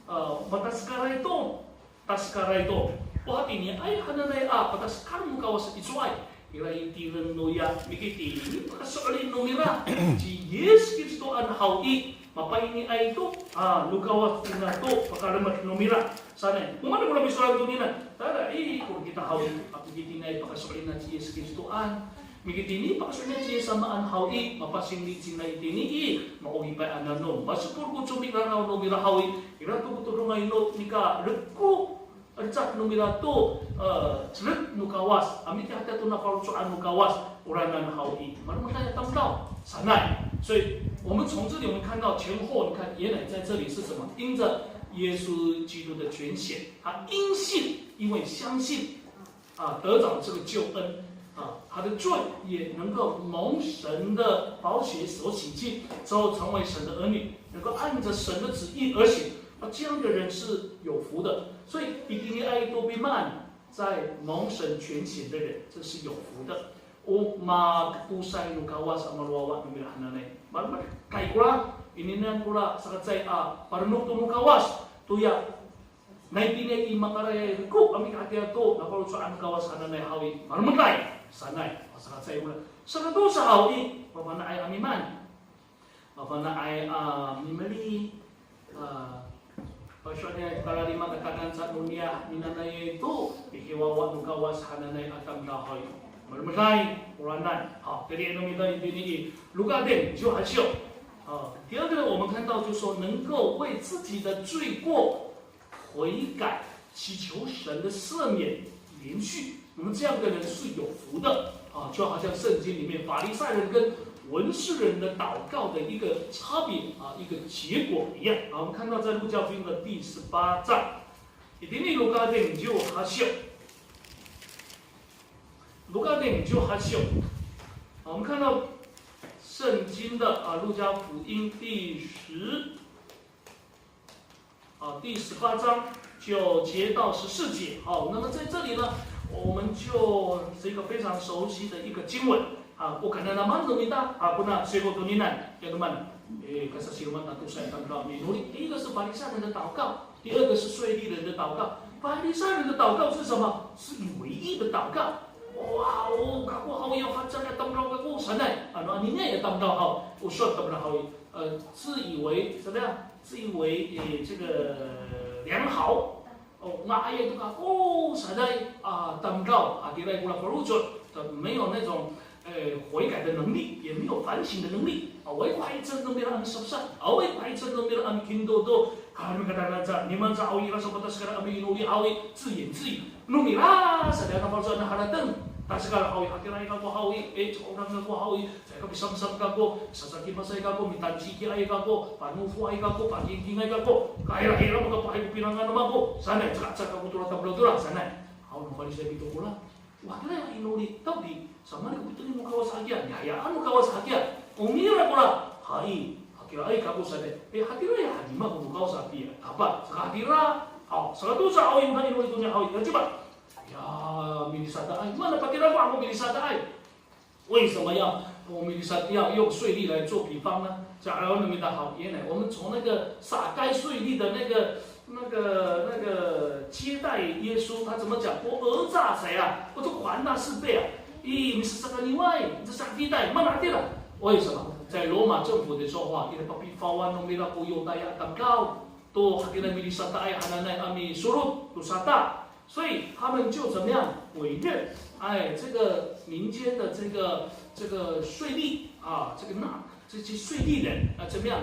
a, mataskaray to, taskaray to. O hatiniay hananay a pataskar no Kawas icowaay, ira i tireng noya mikitini pakaso'elin no mira ci Yis Kristoan haw i, mapainiay to, a, no Kawas tina to pakalemed no mira. Sanay, o maan ko misowalan to nina, tayra i, ko kita haw i, a, mikitiniay pakaso'elin ci Yis Kristoan. Mikitini pakaso'elin ci Yis samaan haw i, mapasinli cingra itini i, maohipay a nanom. Masepol ko comiraraw no mira haw i, ira to ko todongay no nika leko, lecad no mira to, e, celek no Kawas, a, mikihatiya to nafaloco'an no Kawas, oranan haw i. Malemeday a tamdaw, sanay. 所以我们从这里我们看到前后，你看原来在这里是什么？因着耶稣基督的拣选，他因信，因为相信， 啊，得着这个救恩，啊，他的罪也能够蒙神的宝血所洗净，之后成为神的儿女，能够按着神的旨意而行。那这样的人是有福的。所以，itiniay to pimaan, 在蒙神拣选的人，这是有福的。O maketosay no Kawas a malowawa no mira hananay. Malemed kay kora, ininian kora, saka caay a parenok to no Kawas, toya nai tini i makarayay ko a mikahatiya to nafaloco'an no Kawas hananay haw i, malemeday sanay, o saka caay kora. Saka tosa haw i, mafana'ay a mimaan. Mafana'ay a mimeli, a, pasowal niya kalalima katakan sa no niyah minanay to, pihiwawa no Kawas hananay a tamdaw haw i. Malemeday, oranan. 好，这里有没有到这里？Loka ten, 十八章。啊，第二个，我们看到就是说，能够为自己的罪过 悔改，祈求神的赦免、连续，那么这样的人是有福的啊，就好像圣经里面法利赛人跟文士人的祷告的一个差别啊，一个结果一样啊。我们看到在路加福音的第十八章，itini Loka ten 十八章，Loka ten 十八章，啊，我们看到圣经的啊，路加福音第十 啊，第十八章九节到十四节。好，那么在这里呢，我们就这个非常熟悉的一个经文啊，o kananaman no mita, a, kona siko tonini, ya teman, e, kasasiroman tato sa tamdaw a minoli. 第一个是法利赛人的祷告，第二个是税吏人的祷告。法利赛人的祷告是什么？是以为义的祷告。Wa, o kako haw i, o haca ya tamdaw kako sanay, ano anini ya tamdaw haw, o sowal tamdaw haw i, 呃，自以为怎么样？自以为，诶，这个良好。O, nga'ayay to kako sanay a tamdaw, a, hatiraay ko nafaloco', 没有那种，呃，悔改的能力，也没有反省的能力。Awaay ko ha'icel no mira a misafsaf, awaay ko ha'icel no mira a mikindodo, kami katanaca, niman sa haw i, ira sa patas kira a miinoli haw i, 自言自语. No mira sa, ira nafaloco' a harateng. Tasekal haw i, hatiraay kako haw i, e, caay ko rang kako haw i, caay ka pisamsam kako, sasakimasay kako, mitansikiay kako, panofoay kako, pakingkingay kako, kahirahira makapahay ko pinangan no mako sanay, caka, caka kako tora tamdaw tora sanay. Haw no Farisay pito kora. Wa, hatiraay a inoli, 到底 samaan ko pito'in no Kawas hakiya, nihayaan no Kawas hakiya. O mira kora, hay, hatiraay kako sanay. E, hatiraay a hanima ko no Kawas hakiya. Apa, saka hatira, haw, saka tosa haw i, o inoli to niya haw i, ya coba. Ya, milisataay. Mana patira ko ako milisataay. 为什么要我们要用税吏来做比方呢？Caay no mita haw i, 我们从那个撒该税吏的那个、那个、那个接待耶稣，他怎么讲？O eca sa, o to kona sipay a. I, misasakaniway, misasakitay, mana hatira. 为什么？在罗马政府的时候啊，ira papifawan no mira ko Yotaya a tamdaw to hatira milisataay hananay a misolot to sata. 所以他们就怎么样委任，哎，这个民间的这个这个税吏啊，这个纳这些税吏人啊，怎么样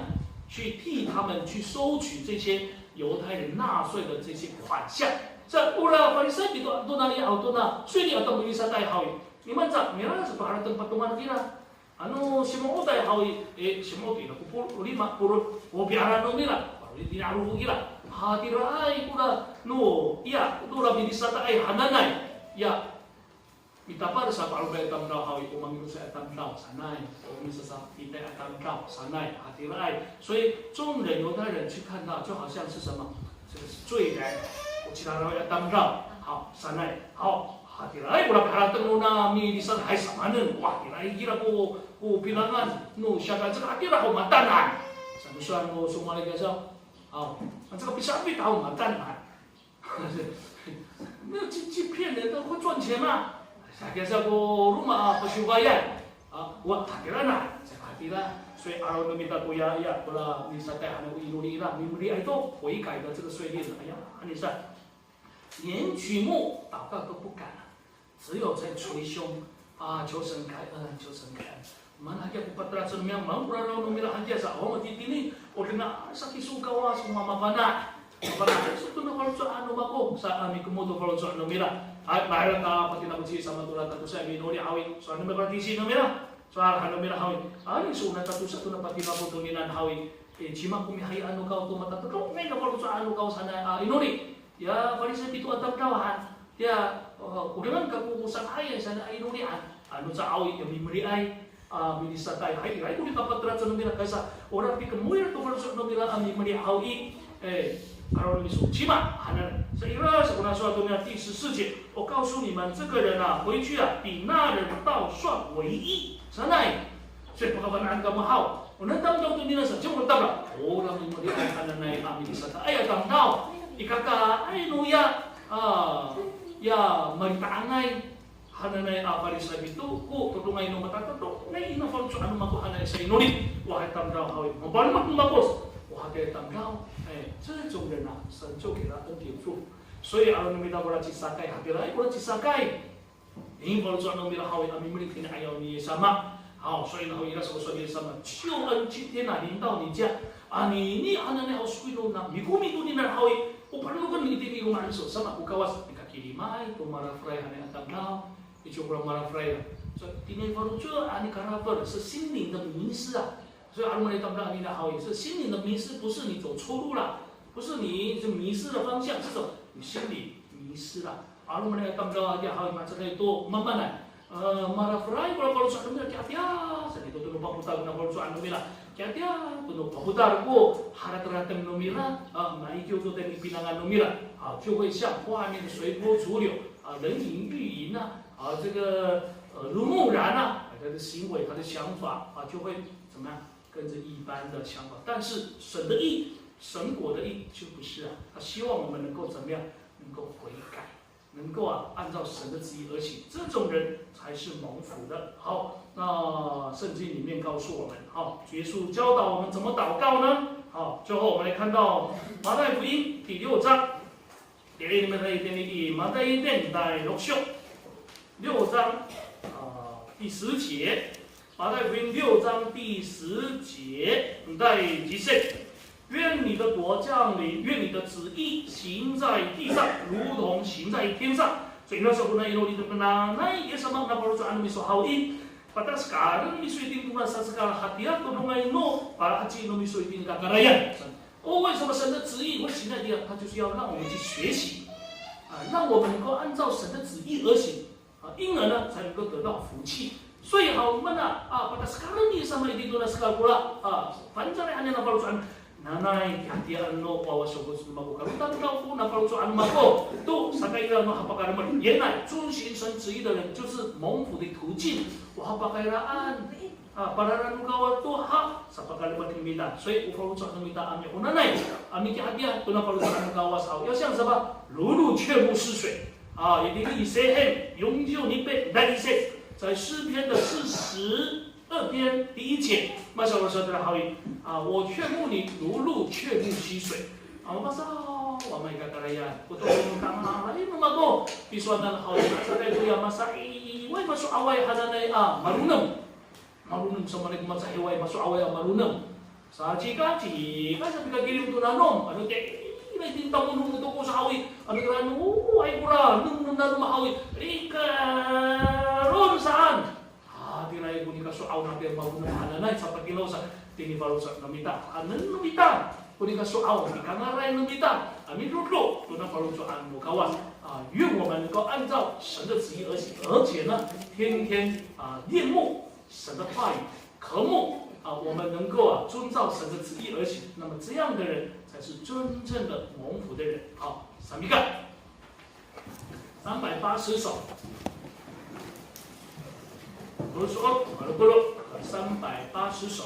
去替他们去收取这些犹太人纳税的这些款项。Sa ora Farisay pito tona i, aw tona 税吏 a tamilisatay haw i, nimaan sa, mira sa paharateng patongal kira. Ano Simo'otay haw i, e, Simo'ot ira ko polo' lima, polo', o piala no mira, polo' lima ko kira. Hatiraay kora no, iya, no ra milisataay hananay. Iya, mitapal sa pa'orobay a tamdaw haw i, o mangilosaay a tamdaw sanay, o misasakitay a tamdaw sanay, hatiraay. 所以众人，犹太人去看到，就好像是什么，这个是罪人，o ciraraway a tamdaw haw sanay. Haw, hatiraay kora piharateng no ra milisataay samaanen, wa, hatiraay kira ko, ko pinangan no siyakay, caka hatira haw mataan. Saan ko sowal no Somowalay kiya sa, haw, caka pisapit haw mataan. 没有去，去骗人的，会赚钱吗？Saan kiya sa ko roma a pasiyogayan. A, wa, hatira na, caka hatira. 所以 'alo no mita koya, iya, kora milisatay hananay, o inoli nira, mimeliay to 悔改的这个税吏，哎呀，anisa，连举目祷告都不敢了，只有在捶胸啊，求神开恩，求神开恩。Maan hakiya ko patiracen no mira, maan ko raraw no mira hakiya sa, o matitini, o deng a, saki so Kawas, o mamafana'. Mafana' sa to na faloco' no mako, sa, a, mikemod to faloco' no mira. Ay, maherek a patinakoci sa mato ra tatosa a minoli haw i, sowal no mira, tisi no mira. Sowal han no mira haw i, anini so na tatosa to na patinako toninian haw i, e, cima ko mihayi ano Kawas to matatodongay na faloco' ano Kawas hananay a inoli. Ya Farisay pito a tamdaw han, ya, o, o dengan kako ko sanga'ayay sanay a inolian, ano caay haw i, ya mimeliay a milisatay. Hay, ira ko nikapatiracen no mira, kaysa ora pikemoy to faloco' no mira a mimeli haw i, e, 'alo no miso, cima hananay. Sa ira sa ko nasowal to nira 第十四节, 我告诉你们，这个人啊，回去啊，比那人倒算为义。Sanay. 所以 pakafana'an kamo haw. O na tamdaw tonini sa, cima ko tamdaw. Ora mimeliay hananay a milisataay a tamdaw. Ikakaay noya, a, ya malita'angay hananay a Farisay pito ko todongay no matatodongay na faloco' no mako hananay sa inoli. Wa, hay tamdaw haw i, mapalemed no mako. Wa, hay tamdaw. 哎，这种人啊，神就给他恩典祝福。所以 'alo no mita kora cisakay, hatiraay kora cisakay. Ini faloco' no mira haw i, a mimeli tini ayaw ni Yis sama. Haw, 所以呢 haw i, ira sa ko sowal ni Yis sama, 救恩今天啊，临到你家。Anini hananay haw, sowal no na, mikomi tonini haw i, o panonoken itini i loma' no miso, sama ko Kawas, mikakilimay to marafelay hananay a tamdaw. Icowa ko marafelay. Sa, tini faloco' a mikarafel, 是心灵的迷失啊。所以 'alo no mita tamdaw anini haw i, 是心灵的迷失，不是你走错路了，不是你是迷失了方向，是什么？你心里迷失了。 'Alo no mita tamdaw itiya haw i, mahecaday to mamaan. E, marafelay ko faloco' no mira, kiyatiya sa to no papotal ko faloco' no mira. Kiyatiya to no papotal ko harateng no mira, a, maikiw to tayni pinangan no mira. 啊，就会像画面的随波逐流，啊，人云亦云啊，啊，这个，呃，耳濡目染啊，他的行为，他的想法啊，就会怎么样，跟着一般的想法。但是神的意，神国的意就不是啊。他希望我们能够怎么样？能够悔改。 能够啊，按照神的旨意而行，这种人才是蒙福的。好，那圣经里面告诉我们，好，主耶稣教导我们怎么祷告呢？好，最后我们来看到马太福音第六章，第一，你们可以点一点，马太福音第六章，六章，啊，第十节，马太福音六章第十节，第十节，愿你的国降临，愿你的旨意行在地上，如同行在天上。所以那时候呢，inoli to kina, na Yis sama na faloco' no miso haw i, pataskalay miso itini to na saskal hatiya to dongay no palaheci no miso itini kakarayan. 哦，为什么神的旨意会行在地上？他就是要让我们去学习，啊，让我们能够按照神的旨意而行。 啊，因而呢，才能够得到福气。所以 haw, mana, a, pataskalay ni Yis sama itini to na saskal kora, a, Pangcah han niyam a faloco'. Nanay, kihatiya no wawa soko, mako, kalotan, kalotan ko na faloco' no mako to sakaira no hapakalemed. 原来遵行神旨意的人就是蒙福的途径。O hapakairaan, a, palalan no Kawas to ha sapakalemed no mita. 所以 o faloco' no mita a mi'onanay, a mikihatiya to na faloco' no Kawas haw, 要像什么？如鹿雀目似水。 啊，也可以 Sehem yonjyo nipe dai ise, 在诗篇的四十二篇第一节，masa o sowal tira haw i, 啊，我雀目你如鹿雀目溪水。啊，masa Wama i kakarayan. Ko todong no kangalay no mako. Tisowanan haw i, masakay koya masaiway maso'away hananay a maronem. Maronem samaanay ko macahiway maso'away a maronem. Sacikacika sa pikakilim to nanom. Ano tira itini tamonom to ko sa haw i. Ano tira no, ay kora, nem no nanom haw i. Rikeron saan. Hatiraay ko nika so'aw natiya maronem hananay, sapakilaw sa tini faloco' no mita, haenen no mita, ko nika so'aw, nikangalay no mita a midodo tona faloco'an no Kawas. 啊，愿我们能够按照神的旨意而行，而且呢，天天啊，念慕神的话语，渴慕啊，我们能够啊，遵照神的旨意而行。那么这样的人才是真正的蒙福的人。好，samikan。 三百八十首。Polo' so'ot, polo' polo', 三百八十首。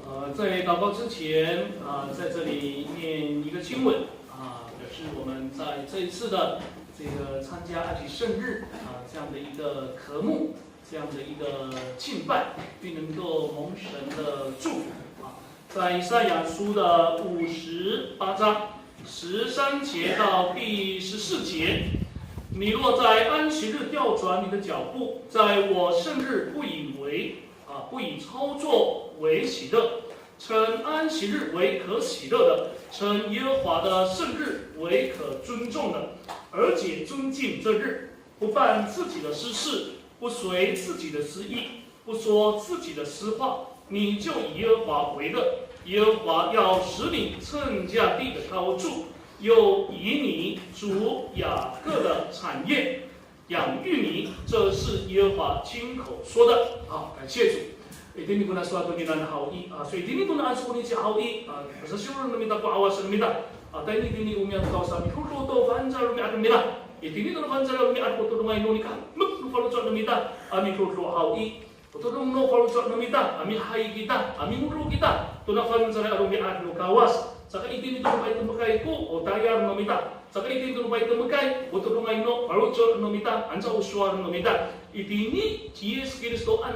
呃，在祷告之前啊，在这里念一个经文啊，表示我们在这一次的这个参加安息圣日啊，这样的一个渴慕，这样的一个敬拜，并能够蒙神的祝福啊。在以赛亚书的五十八章十三节到第十四节，你若在安息日调转你的脚步，在我圣日不以为啊，不以操作为喜乐，称安息日为可喜乐的，称耶和华的圣日为可尊重的，而且尊敬这日，不办自己的私事，不随自己的私意，不说自己的私话，你就以耶和华为乐。耶和华要使你称价地的高处，又以你主雅各的产业 养育你，这是耶和华亲口说的。好，感谢主。Itini kona sowal to nira haw i, a, so itini kona ansokoni ci haw i, a, pasasiweren no mita ko 'awas no mita. A, tayni itini o miyatokaw sa mihodo to fangcal romi'ad no mira. Itini to fangcal romi'ad ko todongay no nika, mek no faloco' no mita a mihodo haw i. O todong no faloco' no mita, a mihay kita, a mingodo kita to na fangcalay a romi'ad no Kawas. Saka itini to no paytemekay ko, o tayal no mita. Saka itini to no paytemekay, o todongay no faloco' no mita, anca o sowal no mita. Itini ci Yis Kristoan,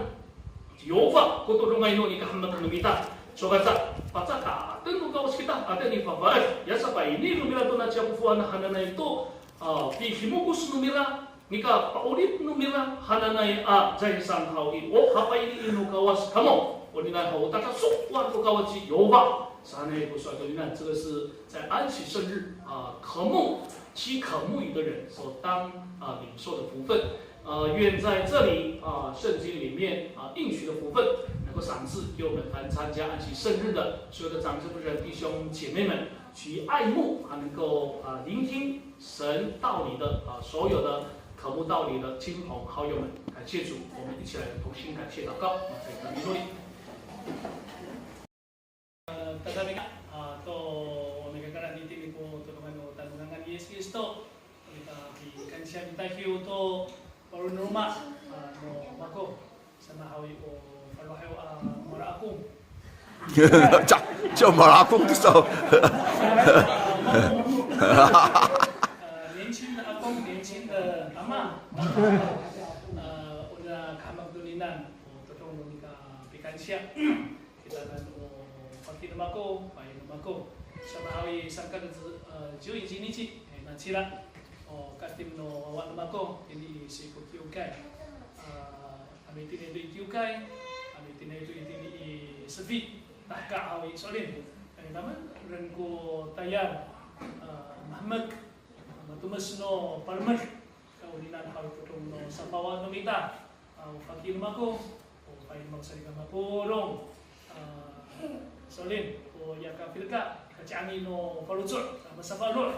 ci Yofa ko todongay no nikahemek no mita. Sowal sa, pacakaten no Kawas kita, ata nifafaed. Ya sapayni no mira to na ciyakofoan hananay to, a, pihimokos no mira, nika pa'orip no mira hananay a caysang haw i, o hapayni no Kawas kamo. Onini haw, o tadasowan no Kawas ci Yofa sanay ko sowal to nira, 这个是在安息圣日，啊，渴慕，饥渴慕雨的人所当，啊，领受的福分。呃，愿在这里，啊，圣经里面，啊，应许的福分，能够赏赐给我们凡参加安息圣日的所有的长辈、夫人、弟兄姐妹们，去爱慕，啊，能够，啊，聆听 神道理的，啊，所有的渴慕道理的亲朋好友们，感谢主，我们一起来同心感谢祷告。Tatamikan, a, to, o nika karan itini ko todongan no tadamaanay ni Yis Kristo, o nika pikansiya mita hiyo to, o no roma, a, no mako. Samahaw i, o falohay a Mala Akong. Ca, ca Mala Akong to saw. 呃，年轻的阿公，年轻的阿嬷。呃，o na kahemek to nina, o todong no nika pikansiya. Kitanan o Faki no mako, fai no mako. Samahaw i saka, e, ciw ici nici, e, nacila. O kaetem no wawa no mako, itini i Siko kiwkay. A, ano itini to i kiwkay, ano itini to itini i sefi. Tahka haw i so'elin. E, namen ren ko tayal, e, mahemek, matomes no palemed. Ka oninian haw i todong no safawa no mita. A, o faki no mako, o fai no mako salikaka mapolong. A, so'elin, o ya kafilka, kaci'angi no faloco', a, masafaloh.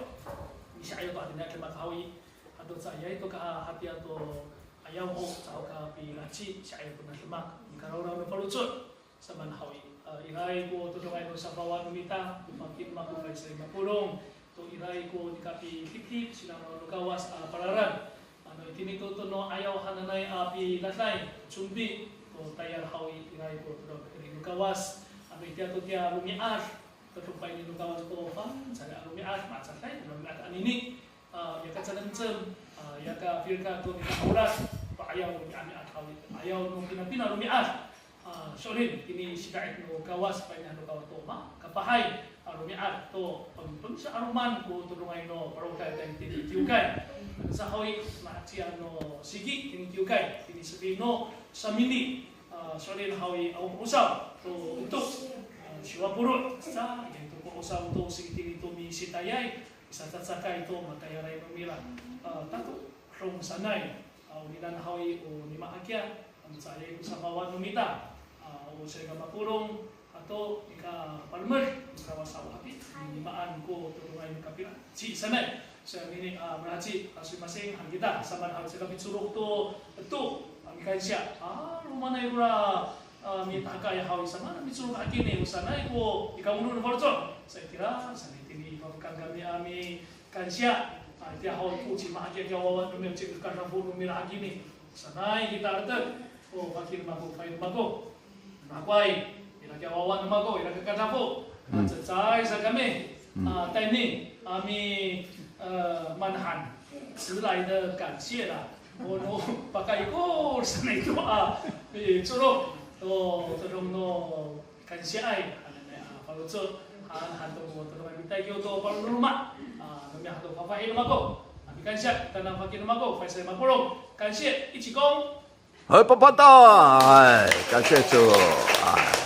Misi'ayaw to hatini a demak haw i, hato caay to kahatiya to ayaw ho, caho kapilaheci, si'ayaw to na demak, nikarawraw no faloco'. Samaan haw i, a, iray ko todongay no safawa no mita, o faki no mako fai salikaka mapolong, to iray ko nika pidipdip, sinangaw no Kawas a palalan. Ano itini to tono ayaw hananay a piladay, combi, to tayal haw i, iray ko todong no Kawas. Ano itiya to tiya romi'ad, todong payni no Kawas to fangcalay a romi'ad, macaday, romi'ad anini. A, ya kacanemcem, a, ya kafilka to nika 'orad, pa'ayaw no mi'ami'ad haw i, pa'ayaw no pinapina romi'ad. A, so'elin, itini sida'it no Kawas, payni no Kawas to makapahay a romi'ad to pengpengsa a 'aloman ko todongay no palokay tayni itini kiwkay. Sa haw i, mahacian no siki itini kiwkay, itini sefi no samini, a, so'elin haw i, awa ko 'osaw to eto, a, siwa polo', sa, ya to ko 'osaw to siki itini to misitayay, misacacakay to matayalay no mira, a, tato, dong sanay, a, oninian haw i, o nima hakiya, ano caay ko safawa no mita, a, o salikaka mapolong, ato nika palemed, nika wasaw haki, nimaan ko todongay no kapilaheci sanay. Sa anini, a, malaheci, a, sumimasing han kita, samaan haw i caka picorok to eto, a, mikansiya, a, romanay kora, a, mitahkay haw i, samaan micorok hakini, o sanay ko nika ono no faloco'. Sa itira, sanay itini i papekan kami a mikansiya, a, itiya haw i, o cima hakiya kiya wawa no mira, o cika kadafo no mira hakini. Sanay kita latek, o faki no mako, fai no mako. Makoay, ira kiya wawa no mako, ira kiya kadafo. A, cecay sa kami. A, tayni, a, mi, e, mahaen. 迟来的感谢啦. O no, pakayni ko sanay to, a, picorok to todong no kansiyaay hananay a faloco', han, han to ko todongay mitaykiw to paro no loma', a, no mira han to fafahi no mako. A, mikansiya, tayni faki no mako, fai salikaka mapolong. Kansiya, ici kong. 好，棒棒哒！哎，感谢主！哎，